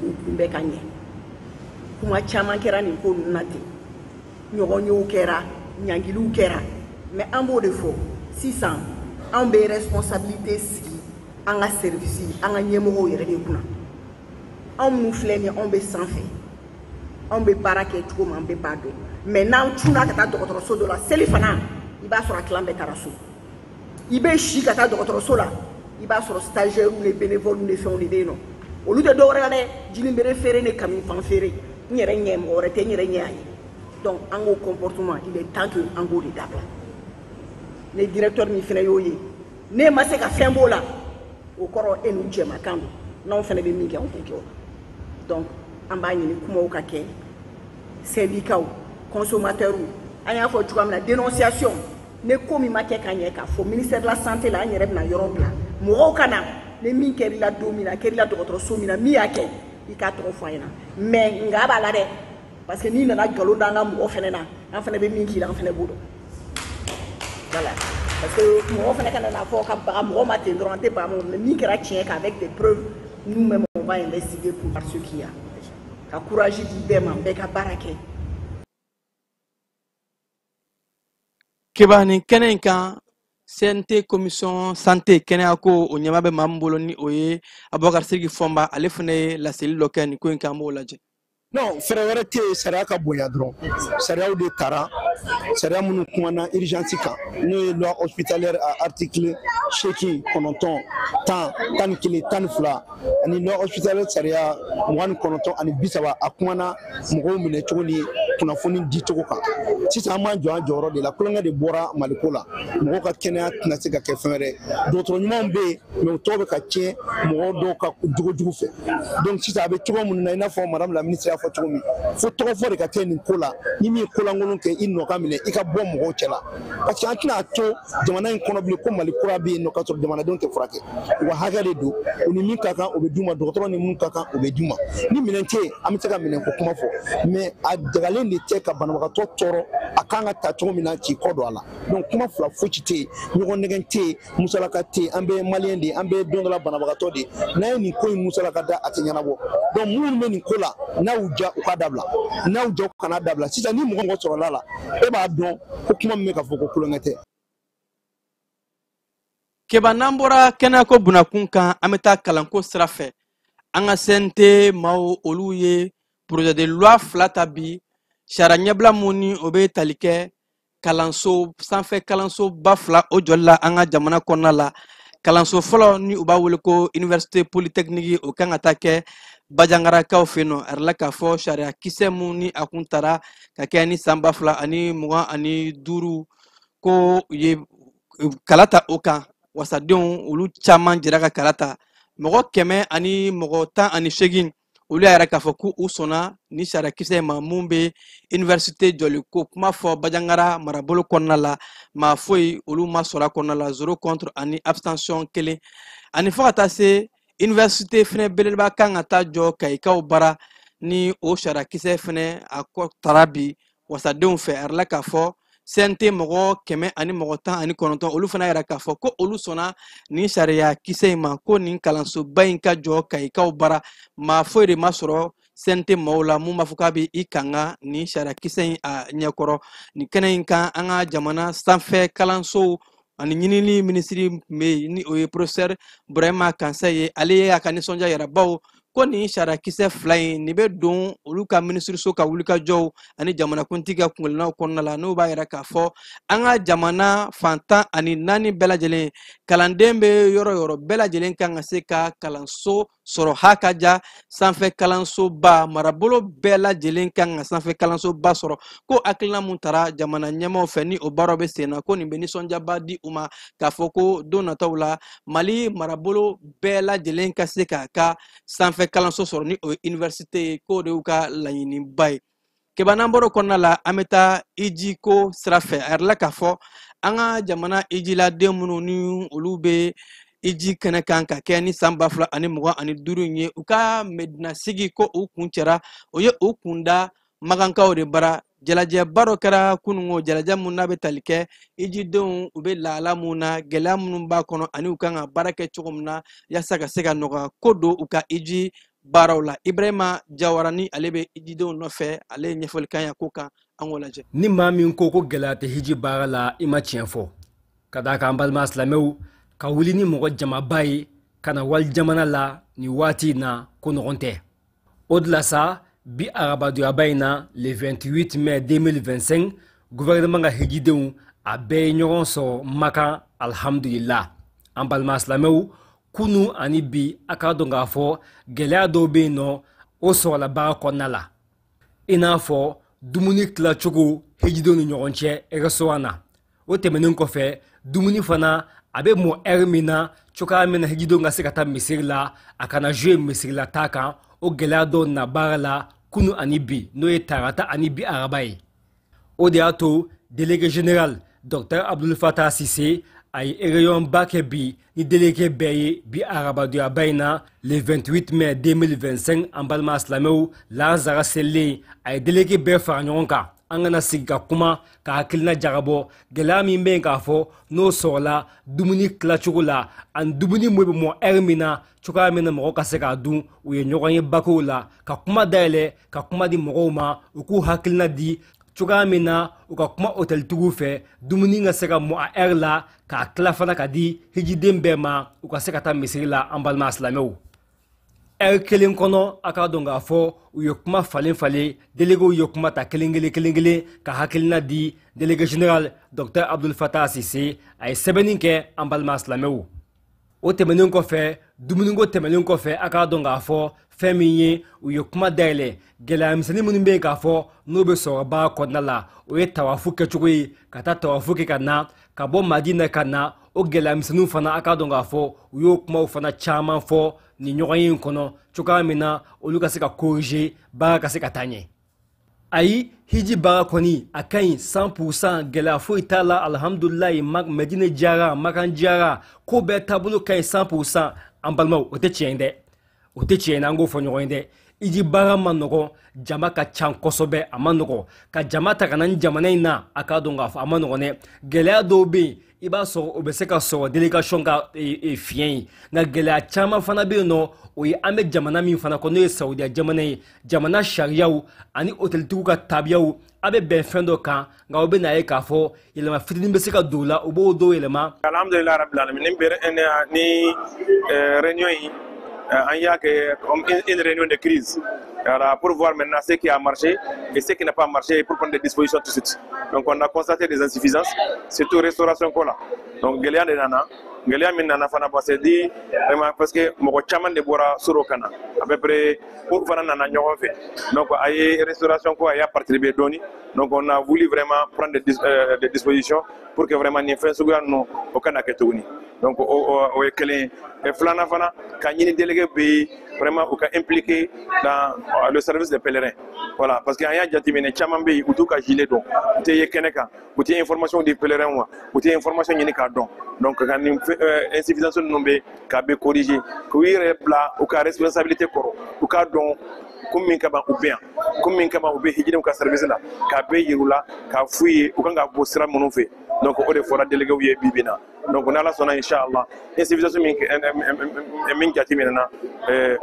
Speaker 6: k'u kunbɛn ka ɲɛ. Kuma caman kɛra nin ko ninnu na ten, ɲɔgɔnyew kɛra, ɲangiliw kɛra, mais an b'o de fɔ sisan, anw bɛ responsabilité sigi an ka service, an ka ɲɛmɔgɔw yɛrɛ de kunna. Anw minnu filɛ nin ye, anw bɛ sanfɛ, anw bɛ baara kɛ cogo min, an bɛɛ b'a dɔn. Mais n'an cunna ka taa dɔgɔtɔrɔso dɔ la, seli fana, i b'a sɔrɔ a tilan bɛɛ taara so. I bɛ si ka taa dɔgɔtɔrɔso la, i b'a sɔrɔ stagiaires ni bénévoles ni fɛnw de bɛ yen nɔ. Olu tɛ dɔwɛrɛ la dɛ, jinibere feere ni kami fan feere. N yɛrɛ ɲɛ, mɔgɔ wɛrɛ tɛ, n yɛrɛ ɲɛ y'a ye. Donc an k'o comportement, il est temps que an k'o de dabila. Ne directeur min fana y'o ye, ne ma se ka fɛn b'o la, o kɔrɔ e n'u jɛmakan don. N'anw fana bɛ min kɛ, anw t'o kɛ o la. Donc an b'a ɲini kumaw ka kɛ, syndicats, consommateurs, an y'a fɔ cogoya min na, dénonciation, ne ko min ma kɛ ka ɲɛ, k'a fɔ ministère de la Santé la, an yɛrɛ bɛna yɔrɔ bila mɔgɔw ka na. Ni min kɛr'i la don min na, a kɛr'i la dɔgɔtɔrɔso min na, min y'a kɛ, i k'a tɔgɔ fɔ an ɲɛna. Mais nka b'a la dɛ, parce que n'i nana nkalon d'an ka mɔgɔ fɛnɛ na, an fɛnɛ bɛ min k'i la, an fɛnɛ b'o dɔn. Voilà, parce que mɔgɔ fɛnɛ kana n'a fɔ ka baga mɔgɔ ma ten dɔrɔn. An tɛ baga mɔgɔ, mais min kɛra tiɲɛ kan, avec des preuves, nous-mêmes on va investiguer pour voir ce qu'il y a. Ka courage di bɛɛ ma, bɛɛ ka baara kɛ.
Speaker 3: Keba, nin kɛnɛ in kan, CNT commission santé kɛnɛya ko o ɲɛmaa bɛ maa min bolo, ni o ye Abubakar Sidiki Fɔnba, ale fana ye laseli dɔ kɛ nin ko in kan. An b'o lajɛ.
Speaker 4: Non, fɛɛrɛ wɛrɛ tɛ yen, sariya ka bonya dɔrɔn. Sariyaw de tara, sariya minnu kumana urgence kan, n'o ye loi hospitalière a article 8, 9, 10, 11, 12, ani loi hospitalière sariya 29 ani 30, a kumana mɔgɔw minɛ cogo ni kunnafoni di cogo kan. Sisan an b'an jɔ an jɔyɔrɔ de la. Kulonkɛ de bɔra Maliko la. Mɔgɔw ka kɛnɛya tɛna se ka kɛ fɛn wɛrɛ. Dɔgɔtɔrɔ ɲumanw bɛ yen, mais u tɔgɔ bɛ ka tiɲɛ mɔgɔw dɔw ka jogo jugu fɛ. Donc sisan a bɛ cogo minnu na, i n'a fɔ madame la ministre y'a fɔ cogo min, fo tɔgɔ fɔ de ka kɛ nin ko la. Ni min ye kolankolon kɛ, i nɔ ka minɛ, i ka bɔ mɔgɔw cɛ la, parce que an tɛna to jamana in kɔnɔ bilen ko Mali kura bɛ yen nɔ, k'a sɔrɔ jamanadenw tɛ furakɛ. U ka hakɛ de don, u ni min ka kan, o bɛ d'u ma. Dɔgɔtɔrɔ ni min ka kan, o bɛ d'u ma. Ni minɛn tɛ yen, an bɛ se ka minɛn ko kuma fɔ, mais a dagalen de tɛ ka banabagatɔ tɔɔrɔ. A kan ka ta cogo min na, k'i kɔ don a la. Donc kuma fila fosi tɛ yen, ɲɔgɔn nɛgɛn tɛ yen, musalaka tɛ yen. An bɛɛ ye maliyɛn de ye, an bɛɛ ye don dɔ la banabagatɔ de ye. N'an ye nin ko in musalaka da, a tɛ ɲɛnabɔ. Donc minnu bɛ nin ko la, n'a y'u ja, u ka dabila, n'a y'u ja, u kana dabila. Sisan ni mɔgɔ mɔgɔ sɔrɔla la, e b'a dɔn ko kuma min bɛ ka fɔ ko kulonkɛ tɛ.
Speaker 3: Keba, n'an bɔra kɛnɛyako bunakun kan, an bɛ taa kalanko sira fɛ. An ka CNT maaw, olu ye projet de loi fila ta bi, sariya ɲɛbila mun ni o bɛ tali kɛ kalanso sanfɛ kalansoba fila o jɔli la an ka jamana kɔnɔna la. Kalanso fɔlɔ, ni u b'a wele ko université polytechnique, o kan ka taa kɛ Bajangarakaw fɛ yen nɔ. A yɛrɛ k'a fɔ sariya kisɛ mun ni a kun tara ka kɛ ni san 2025, ko u ye kala ta o kan, wasadenw olu caman jɛra ka kala ta. Mɔgɔ 118, olu y'a yɛrɛ k'a fɔ k'u sɔnna ni sariya kisɛ ma mun bɛ université jɔli ko kuma fɔ Bajangara marabolo kɔnɔna la. Maa foyi olu ma sɔrɔ a kɔnɔna la, zéro contre ani abstention kelen. Ani fo ka taa se université fɛnɛ belebeleba kan ka taa jɔ Kayikaw bara, ni o sariya kisɛ fɛnɛ a kɔ tara bi wasadenw fɛ. A yɛrɛ k'a fɔ CNT mɔgɔ 119, olu fana yɛrɛ k'a fɔ ko olu sɔnna nin sariya kisɛ in ma, ko nin kalansoba in ka jɔ Kayikaw bara. Maa foyi de ma sɔrɔ CNT maaw la mun b'a fɔ k'a bɛ i kanga nin sariya kisɛ in a ɲɛkɔrɔ. Nin kɛnɛ in kan, an ka jamana sanfɛ kalansow ani ɲinini minisiri tun bɛ yen, ni o ye professeur Burahima Kansaye ye. Ale y'a ka nisɔndiya yɛrɛ baw ko nin sariya kisɛ fila in nin bɛ don olu ka minisiriso ka wulikajɔw ani jamanakuntigi ka kunkilennaw kɔnɔna la, n'o b'a yira k'a fɔ an ka jamana fan 14 bɛɛ lajɛlen, kalanden bɛ yɔrɔ yɔrɔ bɛɛ lajɛlen kan ka se ka kalanso sɔrɔ. Ha ka ja sanfɛ kalansoba, marabolo bɛɛ lajɛlen kan ka sanfɛ kalansoba sɔrɔ. Ko hakilina mun tara jamana ɲɛmaaw fɛ, ni o baaraw bɛ sen na, ko nin bɛ nisɔndiyaba di u ma, k'a fɔ ko don nataw la Mali marabolo bɛɛ lajɛlen ka se k'a ka sanfɛ kalanso sɔrɔ, ni o ye université ye, k'o de y'u ka laɲiniba ye. Keba, n'an bɔra o kɔnɔna la, an bɛ taa hiji ko sira fɛ. A yɛrɛ la k'a fɔ an ka jamana hijiladen minnu ni olu bɛ hiji kɛnɛ kan ka kɛ ni san 2025 in ye, u ka Medina sigi ko u kun cɛra, o ye u kun da Makankaw de bara. Jalajɛba dɔ kɛra kununko, jalajɛ mun n'a bɛ tali kɛ hijidenw u bɛ lahala mun na, gɛlɛya minnu b'a kɔnɔ, ani u kan ka baara kɛ cogo min na yaasa ka se ka nɔgɔya ko don u ka hiji baaraw la. Ibrahima Jawara, ni ale bɛ hijidenw nɔfɛ, ale ye ɲɛfɔli kan ya ko kan, an k'o lajɛ.
Speaker 7: Ni maa min ko ko gɛlɛya tɛ hiji baara la, i ma tiɲɛ fɔ. Ka d'a kan, an balima silamɛw ka wuli ni mɔgɔ jamaba ye ka na wali jamana la nin waati in na, ko nɔgɔn tɛ. O de la sa, bi arabadonyaba in na, le 28 mai 2025, gouvernement ka hijidenw a bɛɛ ye ɲɔgɔn sɔrɔ Makan, alhamdulillah. An balima silamɛw, kunu ani bi, a k'a dɔn k'a fɔ gɛlɛya dɔw bɛ yen nɔ, o sɔrɔla baara kɔnɔna la, i n'a fɔ dumuni tilacogo hijidenw ni ɲɔgɔn cɛ restaurant na. O tɛmɛnen kɔfɛ, dumuni fana a bɛ mɔ ɛri min na, cogoya min na hijidenw ka se ka taa misiri la, a kana jouer misiri la taa kan. O gɛlɛya dɔw na baara la kunu ani bi, n'o ye tarata ani bi araba ye. O de y'a to délégué général docteur Abdul Fattah Sise a ye réunion ba kɛ bi ni délégué bɛɛ ye bi arabadonyaba in na, le 28 mai 2025. An balima silamɛw, lansara selilen, a ye délégué bɛɛ fara ɲɔgɔn kan, an kana sigi ka kuma ka hakilina jagabɔ gɛlɛya min bɛ yen k'a fɔ n'o sɔrɔla dumuni tilacogo la, ani dumuni mun bɛ mɔ ɛri min na, cogoya min na mɔgɔw ka se k'a dun. U ye ɲɔgɔn ye bakow la ka kuma dayɛlɛ, ka kuma di mɔgɔw ma, u k'u hakilina di. Cogoya min na u ka kuma hôteltigiw fɛ, dumuni ka se ka mɔ a heure la, k'a tila fana ka di hijiden bɛɛ ma, u ka se ka taa misiri la. An balima silamɛw, heure kelen kɔnɔ, a k'a dɔn k'a fɔ u ye kuma falen falen. Déléguéw ye kuma ta kelen kelen kelen kelen ka hakilina di. Délégué général Docteur Abdul Fatah Sise, a ye sɛbɛnni kɛ. An balima silamɛw, o tɛmɛnen kɔfɛ, dumuniko tɛmɛnen kɔfɛ, a k'a dɔn k'a fɔ fɛn min ye, u ye kuma dayɛlɛ gɛlɛya misɛnnin minnu bɛ yen k'a fɔ n'o bɛ sɔrɔ baara kɔnɔna la. O ye tawafu kɛcogo ye, ka taa tawafu kɛ ka na, ka bɔ Madina ka na. O gɛlɛya misɛnninw fana, a k'a dɔn k'a fɔ u y'o kumaw fana caman fɔ nin ɲɔgɔn in kɔnɔ, cogoya min na olu ka se ka corriger, baara ka se ka taa ɲɛ. Ayi, hiji baara kɔni a ka ɲi 100%, gɛlɛya foyi t'a la, alhamdulilayi. Madina diyara, Makan diyara, ko bɛɛ taabolo ka ɲi 100%. An balimaw, o tɛ tiɲɛ ye dɛ, o tɛ tiɲɛ ye, an k'o fɔ ɲɔgɔn ye dɛ. Hiji baara ma nɔgɔn, jama ka ca kosɛbɛ, a ma nɔgɔn ka jama ta ka na ni jamana in na. A k'a dɔn k'a fɔ a ma nɔgɔn dɛ. Gɛlɛya dɔw bɛ yen, i b'a sɔrɔ o bɛ se ka sɔrɔ délégation ka fiɲɛ ye, nka gɛlɛya caman fana bɛ yen nɔ, o ye an bɛ jamana min fana kɔnɔ, n'o ye Saudiya jamana ye, jamana sariyaw ani hôteltigiw ka tabiyaw, a bɛ bɛn fɛn dɔ kan, nka o bɛ n'a ye k'a fɔ yɛlɛma fitinin bɛ se ka don o la, u b'o dɔw yɛlɛma.
Speaker 8: Alhamdulilah rabbil alamin. Ni réunion in, an y'a kɛ comme une réunion de crise. Voilà, pour voir maintenant ce qui a marché et ce qui n'a pas marché et pour prendre des dispositions tout de suite. Donc on a constaté des insuffisances, surtout restauration ko la. Donc gɛlɛya de nana, gɛlɛya min nana fana, parce que di vraiment, parce que mɔgɔ caman de bɔra soro ka na, à peu près o fana nana ɲɔgɔn fɛ. Donc a ye restauration ko a y'a perturbé dɔɔni. Donc on a voulu vraiment prendre des dispositions pour que vraiment nin fɛn suguya ninnu o kana kɛ tuguni. Donc o ye kelen ye. Filanan fana, ka ɲini délégué bɛ yen vraiment u ka impliqué dans le service des pèlerins. Voilà, parce que an y'a jateminɛ, caman bɛ yen, u t'u ka gilet dɔn, u tɛ ye kɛnɛ kan, u tɛ information di pèlerin ma, u tɛ information ɲini k'a dɔn. Donc ka nin insuffisance ninnu bɛ k'a bɛ corriger, k'u yɛrɛ bila u ka responsabilité kɔrɔ, u k'a dɔn kun min kama u bɛ yan, kun min kama u bɛ hijidenw ka service la, k'a bɛɛ yir'u la, k'a f'u ye u kan ka bɔ sira minnu fɛ. Donc o de fɔra déléguéw ye bi bi in na. Donc n'Ala sɔnna, inshallah, insuffisance min jateminɛna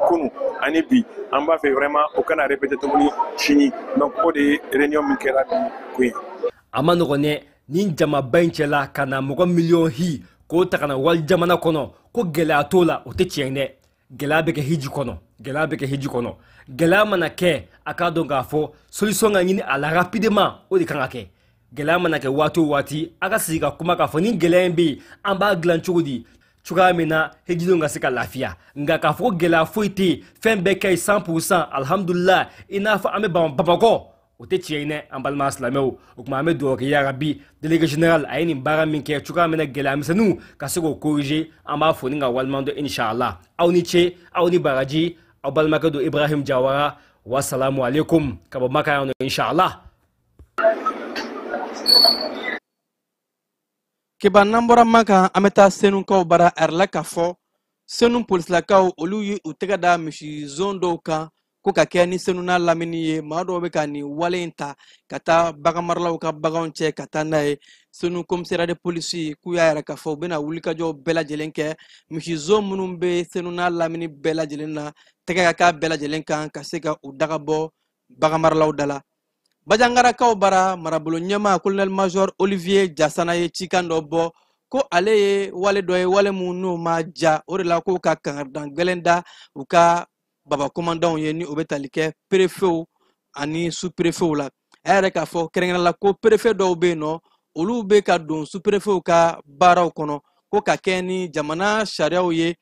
Speaker 8: kunu ani bi, an b'a fɛ vraiment o kana répéter tuguni sini. Donc o de ye réunion min kɛra bi kun ye.
Speaker 7: A ma nɔgɔn dɛ, nin jamaba in cɛla ka na mɔgɔ miliyɔn hi k'o ta ka na wali jamana kɔnɔ, ko gɛlɛya t'o la, o tɛ tiɲɛ ye dɛ. Gɛlɛya bɛ kɛ hiji kɔnɔ, gɛlɛya bɛ kɛ hiji kɔnɔ. Gɛlɛya mana kɛ, a k'a dɔn k'a fɔ solution ka ɲini a la rapidement, o de kan ka kɛ. Gɛlɛya mana kɛ waati o waati, a ka sigi ka kuma k'a fɔ ni gɛlɛya in bɛ yen, an b'a dilan cogo di, cogoya min na hijidenw ka se ka lafiya. Nka k'a fɔ ko gɛlɛya foyi tɛ yen, fɛn bɛɛ ka ɲi 100%, alhamdulilah, i n'a fɔ an bɛ Bamakɔ, o tɛ tiɲɛ ye dɛ, an balima silamɛw. O tuma an bɛ dugawu kɛ yarabi, délégué général a ye nin baara min kɛ, cogoya min na gɛlɛya misɛnninw ka se k'o corriger, an b'a fo ni ka waleɲuman dɔn, inshallah. Aw ni ce, aw ni baraji. Aw balimakɛ don, Ibrahim Jawara. Wasalamu alaikum, ka bɔ Maka yan nɔ, inshallah.
Speaker 3: Keba, n'an bɔra Maka, an bɛ taa Senukaw bara. A yɛrɛ la k'a fɔ Senu polisilakaw, olu ye u tɛgɛ da misi zon dɔw kan ko ka kɛ ni Senu n'a lamini ye. Maa dɔw bɛ ka nin wale in ta ka taa baganmaralaw ka baganw cɛ ka taa n'a ye. Senu commissariat de police k'u y'a yɛrɛ k'a fɔ u bɛna wulikajɔw bɛɛ lajɛlen kɛ misi zon minnu bɛ Senu n'a lamini bɛɛ lajɛlen na, tɛgɛ ka k'a bɛɛ lajɛlen kan ka se ka u daga bɔ baganmaralaw da la. Bajangarakaw bara, marabolo ɲɛmaa colonel major Olivier Jasana ye cikan dɔ bɔ ko ale ye wale dɔ ye, wale mun n'o ma ja. O de la ko ka kangaridan gɛlɛn da u ka baba commandantw ye, ni o bɛ tali kɛ préfetw ani sous préfetw la. A yɛrɛ k'a fɔ kɛrɛnkɛrɛn la ko préfet dɔw bɛ yen nɔ, olu bɛ ka don sous préfetw ka baaraw kɔnɔ, ko ka kɛ ni jamana sariyaw ye,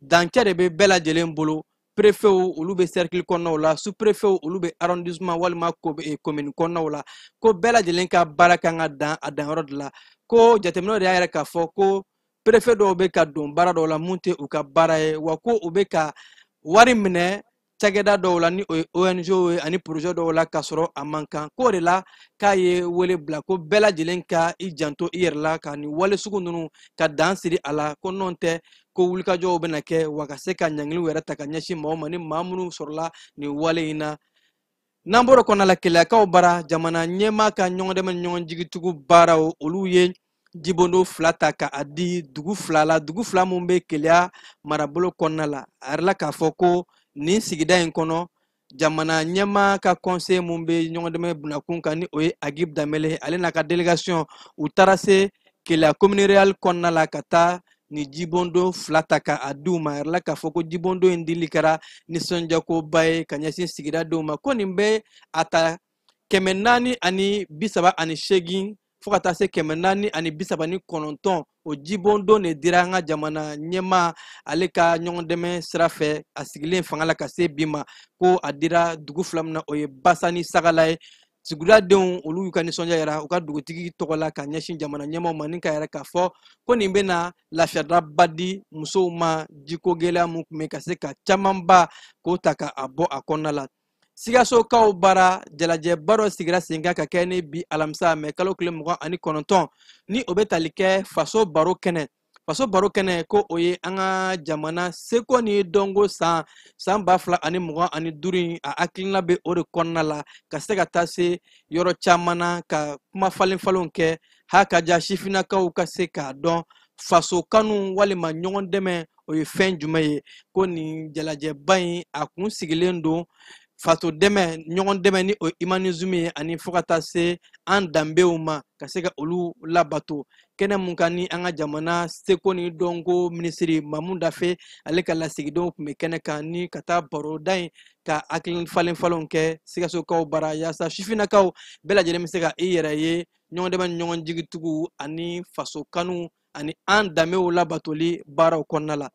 Speaker 3: dancɛ de bɛ bɛɛ lajɛlen bolo. Préfetw, olu bɛ cercle kɔnɔnaw la, sous préfetw, olu bɛ arrondissement walima commune kɔnɔnaw la, ko bɛɛ lajɛlen ka baara kan ka dan a danyɔrɔ de la. Ko jateminɛw de y'a yɛrɛ k'a fɔ ko préfet dɔw bɛ ka don baara dɔw la mun tɛ u ka baara ye, wa ko u bɛ ka wari minɛ cakɛda dɔw la, ni o ye ONG ye, ani projet dɔw la, k'a sɔrɔ a man kan. K'o de la k'a ye wele bila ko bɛɛ lajɛlen ka i janto i yɛrɛ la, ka nin wale sugu ninnu ka dan siri a la, ko n'o tɛ ko wulikajɔw bɛna kɛ, wa ka se ka ɲangiliw yɛrɛ ta ka ɲɛsin maaw ma ni maa minnu sɔrɔla nin wale in na. N'an bɔra kɔnɔna la, Keleyakaw bara, jamana ɲɛmaa ka ɲɔgɔn dɛmɛ ni ɲɔgɔn jigitugu baaraw, olu ye jibondo 2 ta ka a di dugu 2 la, dugu 2 mun bɛ Keleya marabolo kɔnɔna la. A yɛrɛ la k'a fɔ ko nin sigida in kɔnɔ, Jamana ɲɛmaa ka conseil mun bɛ ɲɔgɔndɛmɛ bunakun kan, ni o ye Agib Danbele, ale n'a ka délégation, u taara se Keleya commune rurale kɔnɔna la ka taa ni jibondon 2 ta ka a di u ma. A yɛrɛ la k'a fɔ ko jibondon in dili kɛra nisɔndiyakoba ye ka ɲɛsin sigidadenw ma, ko nin bɛ a ta 438 fo ka taa se 439. O jibondon de dira an ka jamana ɲɛmaa ale ka ɲɔgɔndɛmɛ sira fɛ a sigilen fanga la ka se bi ma, ko a dira dugu 2 min na, o ye Basa ni Sagala ye. Sigidadenw olu y'u ka nisɔndiya yira u ka dugutigi tɔgɔ la ka ɲɛsin jamana ɲɛmaaw ma, ni ka yɛrɛ k'a fɔ ko nin bɛna lafiyadaba di musow ma, jiko gɛlɛya mun tun bɛ ka se ka camanba k'o ta ka a bɔ a kɔnɔna la. Sikasokaw bara jalajɛba dɔ sigira sen kan ka kɛ ni bi alamisa mɛ kalo tile 29, ni o bɛ tali kɛ faso baro kɛnɛ. Faso baro kɛnɛ, ko o ye an ka jamana seko ni dɔnko san 2025 in, a hakilina bɛ o de kɔnɔna la ka se ka taa se yɔrɔ caman na ka kuma falen falenw kɛ, ha ka ja sifinnakaw ka se k'a dɔn faso kanu walima ɲɔgɔn dɛmɛ o ye fɛn jumɛn ye. Ko nin jalajɛba in a kun sigilen don faso dɛmɛ, ɲɔgɔn dɛmɛ ni o humanisme ye, ani fo ka taa se an danbew ma ka se ka olu labato. Kɛnɛ mun kan ni an ka jamana seko ni dɔnko minisiri Mamu Dafe ale ka lasigidenw tun bɛ kɛnɛ kan, ni ka taa baroda in ka hakili falen falenw kɛ Sikasokaw bara, yaasa sifinnakaw bɛɛ lajɛlen bɛ se ka i yɛrɛ ye ɲɔgɔn dɛmɛ ni ɲɔgɔn jigitugu ani faso kanu ani an danbew labatoli baaraw kɔnɔna la.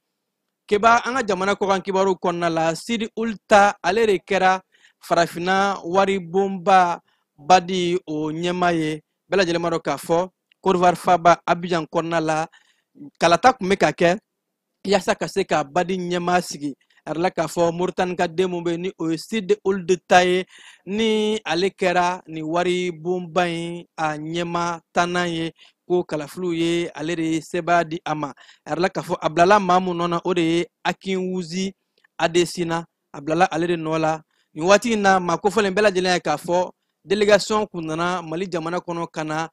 Speaker 3: Keba an ka jamana kɔkan kibaruw kɔnɔna la, Sidi Ulta ale de kɛra farafinna waribonba badi o ɲɛmaa ye. Bɛɛ lajɛlen b'a dɔn k'a fɔ Côte d'Ivoire faaba Abidjan kɔnɔna la, kalata tun bɛ ka kɛ yaasa ka se ka badi ɲɛmaa sigi. A yɛrɛ la k'a fɔ Moritani ka den mun bɛ yen, ni o ye Sidi Ould ta ye, ni ale kɛra nin waribonba in a ɲɛmaa tannan ye, ko kalafiliw ye ale de ye sebaaya di a ma. A yɛrɛ la k'a fɔ a bilala maa mun nɔ na, o de ye Akinwusi Adesina, a bilala ale de nɔ la. Nin waati in na, maa kofɔlen bɛɛ lajɛlen ye k'a fɔ délégation kun nana Mali jamana kɔnɔ ka na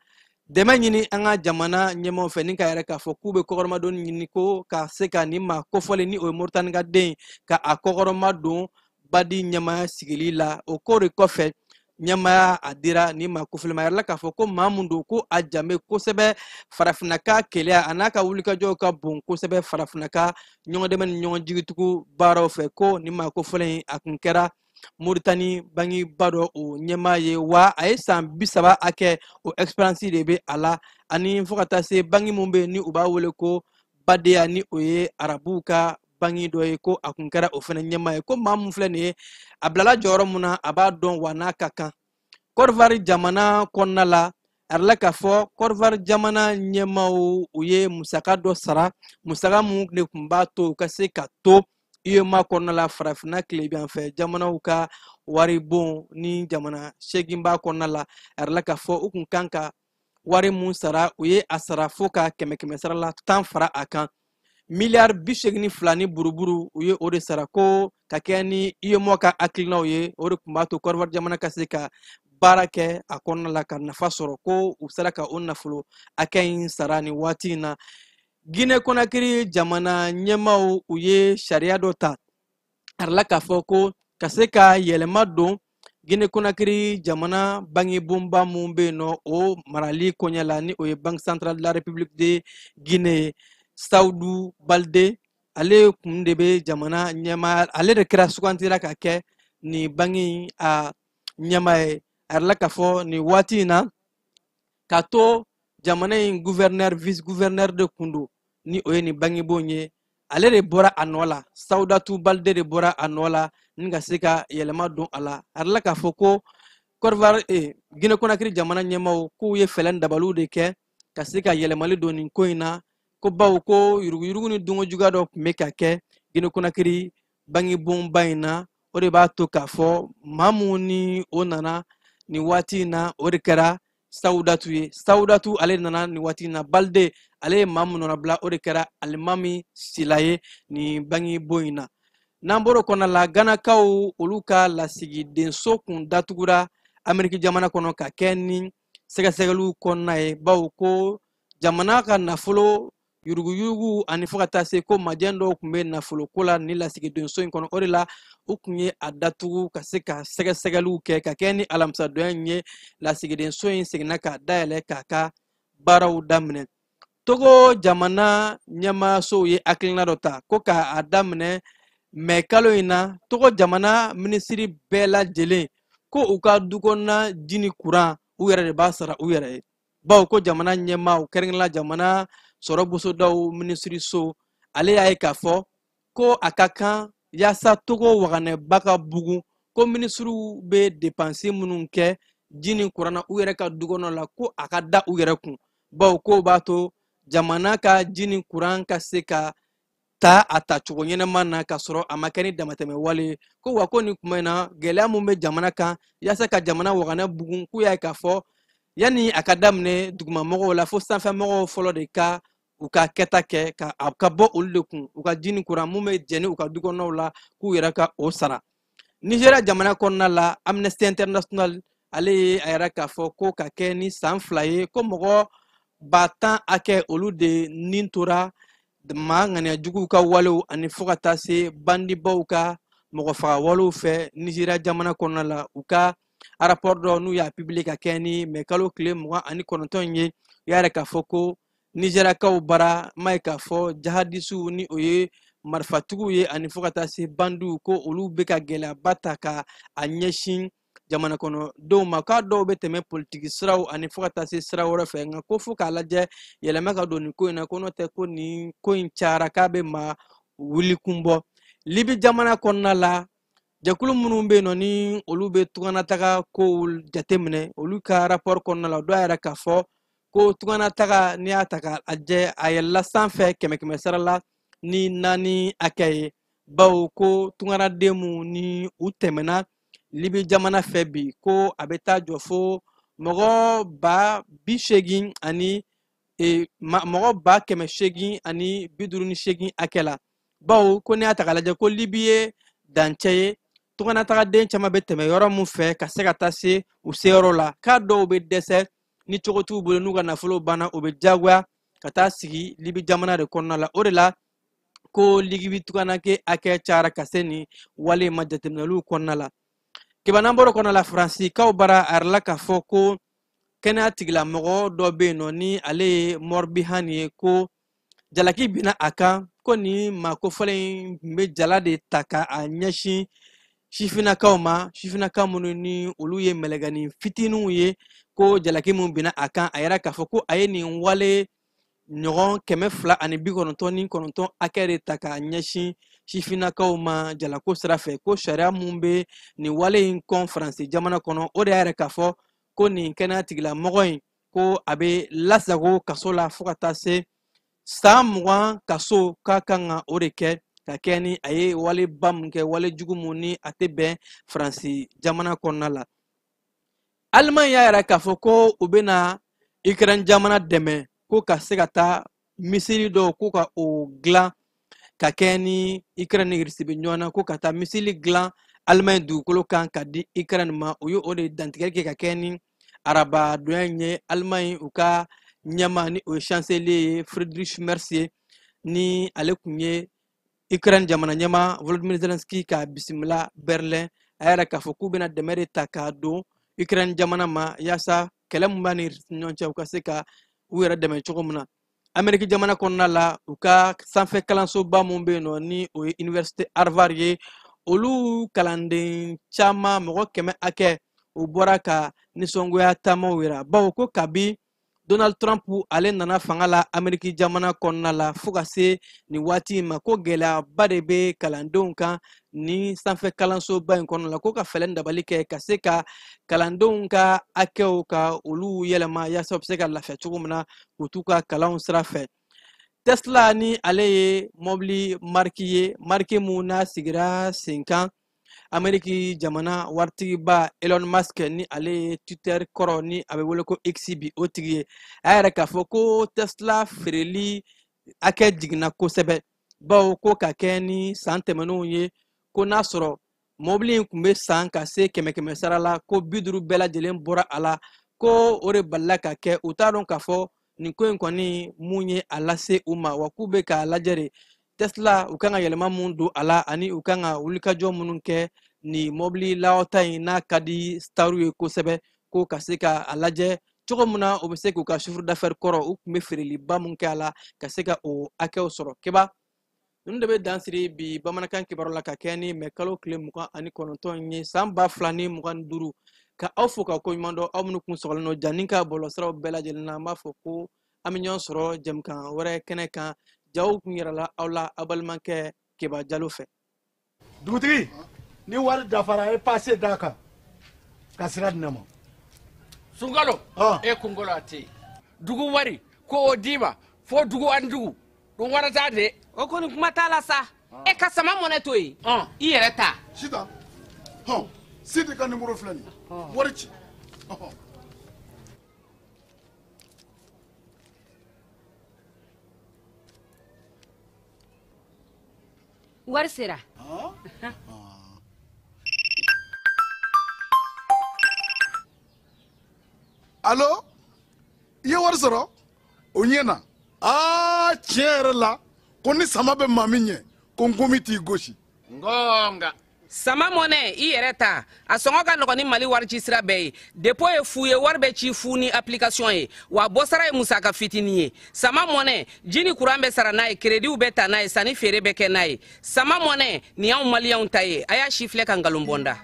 Speaker 3: dɛmɛ ɲini an ka jamana ɲɛmaaw fɛ, ni ka yɛrɛ k'a fɔ k'u bɛ kɔkɔrɔmadonni ɲini ko ka se ka nin maa kofɔlen, ni o ye Moritani ka den, ka a kɔkɔrɔma don badi ɲɛmaaya sigili la. O ko de kɔfɛ ɲɛmaaya a dira nin maa kofɔlen ma. A yɛrɛ la k'a fɔ ko maa mun don, ko a danbe kosɛbɛ farafinna ka keleya, a n'a ka wulikajɔw ka bon kosɛbɛ farafinna ka ɲɔgɔndɛmɛ ni ɲɔgɔn jigitugu baaraw fɛ. Ko nin maa kofɔlen in a kun kɛra Moritani bangiba dɔ o ɲɛmaa ye, wa a ye san 30 hakɛ o expérience de bɛ a la, ani fo ka taa se bangi mun bɛ yen ni u b'a wele ko Badeya, ni o ye arabuw ka bangi dɔ ye, ko a kun kɛra o fana ɲɛmaa ye. Ko maa mun filɛ nin ye, a bilala jɔyɔrɔ mun na a b'a dɔn wa n'a ka kan. Côte d'Ivoire jamana kɔnɔna la, a yɛrɛ k'a fɔ Côte d'Ivoire jamana ɲɛmaaw u ye musaka dɔ sara, musaka mun de tun b'a to u ka se ka to UEMOA kɔnɔna la, farafinna tilebinyanfɛ jamanaw ka waribon ni jamana 8 b'a kɔnɔna la. A yɛrɛ k'a fɔ u kun kan ka wari mun sara, u ye a sara fo ka kɛmɛ kɛmɛ sara la 10 fara a kan, miliyari 82 ni buruburu u ye o de sara, ko ka kɛ ni UEMOA ka hakilinaw ye. O de tun b'a to Côte d'Ivoire jamana ka se ka baara kɛ a kɔnɔna la ka nafa sɔrɔ, ko u sera ka o nafolo hakɛ in sara nin waati in na. Guinée Conakry jamana ɲɛmaaw u ye sariya dɔ ta, a yɛrɛ la k'a fɔ ko ka se ka yɛlɛma don Guinée Conakry jamana bangebonba mun bɛ yen nɔ o marali koɲɛ la, ni o ye Banque centrale de la République de Guinée ye. Saoudou Balde ale kun de bɛ jamana ɲɛmaa, ale de kɛra sugantira ka kɛ nin banki a ɲɛmaa ye. A yɛrɛ la k'a fɔ nin waati in na, k'a to jamana in gouverneur, vice gouverneur de kun don, ni o ye nin bangebon ye, ale de bɔra a nɔ la, Saoudatu Balde de bɔra a nɔ la ni ka se ka yɛlɛma don a la. A yɛrɛ la k'a fɔ ko Côte d'Ivoire, Guinée Conakry jamana ɲɛmaaw k'u ye fɛɛrɛ dabaliw de kɛ ka se ka yɛlɛmali don nin ko in na, ko bawo ko yuruguyurugu ni dungo juguya dɔ tun bɛ ka kɛ Guinée Conakry bangebonba in na. O de b'a to k'a fɔ maa mun ni o nana nin waati in na, o de kɛra Saoudatu ye. Saoudatu ale nana nin waati in na, Balde ale ye maa mun nɔnabila, o de kɛra Alimami Sila ye nin bangebon in na. N'an bɔr'o kɔnɔna la, Ganakaw olu ka lasigidenso kun datugura Ameriki jamana kɔnɔ ka kɛ ni sɛgɛsɛgɛliw kɔnɔna ye, bawo ko jamana ka nafolo Yuruguyurugu ani fo ka taa se ko majɛn dɔw tun bɛ nafoloko la ni lasigidenso in kɔnɔ. O de la u tun ye a datugu ka se ka sɛgɛsɛgɛliw kɛ. Ka kɛ ni alamisadonya in ye, lasigidenso in seginna k'a dayɛlɛ k'a ka baaraw daminɛ. Togo jamana ɲɛmaasow ye hakilina dɔ ta ko k'a daminɛ mɛ kalo in na, Togo jamana minisiri bɛɛ lajɛlen ko u ka du kɔnɔna ji ni kuran, u yɛrɛ de b'a sara u yɛrɛ ye, bawo ko jamana ɲɛmaaw, kɛrɛnkɛrɛnnenya jamana sɔrɔ bosodaw minisiriso, ale y'a ye k'a fɔ ko a ka kan yaasa Togo waganɛba ka bugun, ko minisiriw bɛ depansi minnu kɛ ji ni kuran na u yɛrɛ ka du kɔnɔ la, ko a ka da u yɛrɛ kun, bawo k'o b'a to jamana ka ji ni kuran ka se ka ta a tacogo ɲɛnama na, ka sɔrɔ a ma kɛ ni damatɛmɛ wale ye. Ko wa ko nin kuma in na, gɛlɛya mun bɛ jamana kan yaasa ka jamana waganɛ bugun, k'u y'a ye k'a fɔ yanni a ka daminɛ dugumamɔgɔw la, fo sanfɛmɔgɔw fɔlɔ de ka u ka kɛta kɛ ka a ka bɔ olu de kun, u ka ji ni kuran mun bɛ jɛni u ka du kɔnɔnaw la, k'u yɛrɛ ka o sara. Nigéria jamana kɔnɔna la, Amnesty International ale ye a yɛrɛ k'a fɔ ko ka kɛ ni san 2 ye, ko mɔgɔ 10 000 hakɛ olu de nin tora maa ŋaniya juguw ka walew ani fo ka taa se bandibaw ka mɔgɔ faga walew fɛ Nigéria jamana kɔnɔna la. U ka rapport dɔ n'u y'a publier ka kɛ ni mɛ kalo tile 29 in ye, u y'a yɛrɛ k'a fɔ ko Nigériakaw bara m'a ye k'a fɔ jahadisiw ni o ye marifatigiw ye ani fo ka taa se bandiw, ko olu bɛ ka gɛlɛyaba ta ka a ɲɛsin jamana kɔnɔdenw ma, k'a dɔw bɛ tɛmɛ politiki siraw ani fo ka taa se sira wɛrɛ fɛ. Nka ko fo k'a lajɛ yɛlɛma ka don nin ko in na, ko n'o tɛ ko nin ko in cayara k'a bɛ maa wuli kun bɔ. Libi jamana kɔnɔna la, jɛkulu minnu bɛ yen nɔ ni olu bɛ tunganataga kow jateminɛ, olu ka rapport kɔnɔna la, dɔw y'a yira k'a fɔ ko tunganataga, n'i y'a ta k'a lajɛ, a yɛlɛla sanfɛ kɛmɛ kɛmɛ sara la ni 4 hakɛ ye, bawo ko tunganaden minnu ni u tɛmɛna Libi jamana fɛ bi, ko a bɛ taa jɔ fo mɔgɔ 80 000 ani mɔgɔ 858 hakɛ la, bawo ko n'i y'a ta k'a lajɛ, ko Libi ye dancɛ ye tunganatagaden caman bɛ tɛmɛ yɔrɔ min fɛ ka se ka taa se u seyɔrɔ la, k'a dɔw bɛ dɛsɛ ni cogo t'u bolo, n'u ka nafolo banna, u bɛ diyagoya ka taa sigi Libi jamana de kɔnɔna la. O de la ko Libi tunganake hakɛ cayara ka se nin wale ma jateminɛliw kɔnɔna la. Kibanan bɔr'o kɔnɔna la, Faransikaw bara a yirala k'a fɔ ko kɛnɛya tigilamɔgɔ dɔ bɛ yen nɔ ni ale ye Morbihan ye, ko jalaki binna a kan ko nin maa kofɔlen in tun bɛ jala de ta ka a ɲɛsin sifinnakaw ma, sifinnaka minnu ni olu ye mɛlɛkɛnin fitininw ye. Ko jalaki min binna a kan, a yira k'a fɔ ko a ye nin wale ɲɔgɔn 299 hakɛ de ta k'a ɲɛsin sifinnakaw ma jalako sira fɛ. Ko sariya mun bɛ nin wale in kɔn Faransi jamana kɔnɔ, o de y'a yira k'a fɔ ko nin kɛnɛya tigilamɔgɔ in, ko a bɛ lasago kaso la fo ka taa se san 20 kaso, k'a kan ka o de kɛ ka kɛ ni a ye waleba mun kɛ, wale jugu mun ni a tɛ bɛn Faransi jamana kɔnɔna la. Alimaɲi y'a yira k'a fɔ ko u bɛna Ukraine jamana dɛmɛ ko ka se ka taa misili dɔw ko ka o dilan ka kɛ ni Ukraine ni Russie bɛ ɲɔgɔn na, ko ka taa misili dilan Alimaɲi dugukolo kan ka di Ukraine ma. U ye o de dantigɛli kɛ ka kɛ ni arabadonya in ye. Alimaɲi u ka ɲɛmaa ni o ye chancelier ye Friedrich Merz ye, ni ale tun ye Ukraine jamana ɲɛmaa Volodymyr Zelensky ka bisimila Berlin, a y'a yira k'a fɔ k'u bɛna dɛmɛ de ta k'a don Ukraine jamana ma yaasa kɛlɛ min b'a ni ɲɔgɔn cɛ, u ka se ka u yɛrɛ dɛmɛ cogo min na. Ameriki jamana kɔnɔna la, u ka sanfɛ kalansoba mun bɛ yen nɔ ni o ye Université Harvard ye, olu kalanden caman mɔgɔ 100 hakɛ u bɔra ka nisɔngoya taamaw yira, bawo ko kabi Donald Trump ale nana fanga la Ameriki jamana kɔnɔna la fo ka se nin waati in ma, ko gɛlɛyaba de bɛ kalandenw kan ni sanfɛ kalansoba in kɔnɔna la, ko ka fɛɛrɛ dabali kɛ ka se ka kalandenw ka hakɛw ka olu yɛlɛma yaasa u bɛ se ka lafiya cogo min na k'u t'u ka kalanw sira fɛ. Tesla ni ale ye mɔbili mariki ye, mariki mun n'a sigira sen kan Ameriki jamana waritigiba Elon Musk ni ale ye Twitter kɔrɔ ni a bɛ wele ko X bi o tigi ye, a y'a yɛrɛ k'a fɔ ko Tesla feereli hakɛ jiginna kosɛbɛ, bawo ko ka kɛ ni san tɛmɛnenw ye, ko n'a sɔrɔ mɔbili in tun bɛ san ka se kɛmɛ kɛmɛ sara la, ko 50 bɛɛ lajɛlen bɔra a la, ko o de balila ka kɛ. U t'a dɔn k'a fɔ Nin ko in kɔni mun ye a lase u ma, wa k'u bɛ k'a lajɛ de Tesla u kan ka yɛlɛma mun don a la ani u kan ka wulikajɔ minnu kɛ nin mɔbili lawata in n'a ka di staru ye kosɛbɛ, ko ka se ka a lajɛ cogo min na u bɛ se k'u ka chiffre d'affaires kɔrɔ u tun bɛ feereliba mun kɛ a la ka se ka o hakɛw sɔrɔ. Keba, ninnu de bɛ dan siri bi bamanankan kibaru la ka kɛ ni mɛ kalo tile 29 ye san 2025. Ka aw fo ka ko ɲuman dɔn, aw minnu kun sɔgɔlen don janni ka bɔlɔlɔsiraw bɛɛ lajɛlen na, an b'a fɔ ko an bɛ ɲɔgɔn sɔrɔ jɛmukan wɛrɛ kɛnɛ kan. Jaw kun yɛrɛla aw la aw balimakɛ Keba Jalo fɛ.
Speaker 9: Dugutigi, ni wari dafara, e passe d'a kan ka sira di ne ma.
Speaker 10: Sunkalo, e kunkolo a tɛ yen. Dugu wari ko o d'i ma fo dugu ani dugu dun wara t'a de.
Speaker 5: O kɔni kuma t'a la sa. E ka sama mɔnɛ to yen, i yɛrɛ ta.
Speaker 2: Sitan, hɔn, Sidi ka nimoro filɛ nin ye, wari ci.
Speaker 5: Wari sera.
Speaker 2: Alo, i ye wari sɔrɔ? O ɲɛna. Aa, tiɲɛ yɛrɛ la, ko ni sama bɛ maa min ɲɛ, ko nkomi t'i gosi.
Speaker 10: Ngonga.
Speaker 5: Sama mɔnɛ, i yɛrɛ ta. A sɔngɔ ka nɔgɔn ni Mali wari ci sira bɛɛ ye. Dépôt ye fu ye, wari bɛ ci fu ni application ye, wa bɔsara ye musaka fitinin ye. Sama mɔnɛ, ji ni kuran bɛ sara n'a ye, créditw bɛ ta n'a ye, sanni feere bɛ kɛ n'a ye. Sama mɔnɛ, nin y'anw maliyɛnw ta ye. A y'a si filɛ ka nkalon bɔ n da.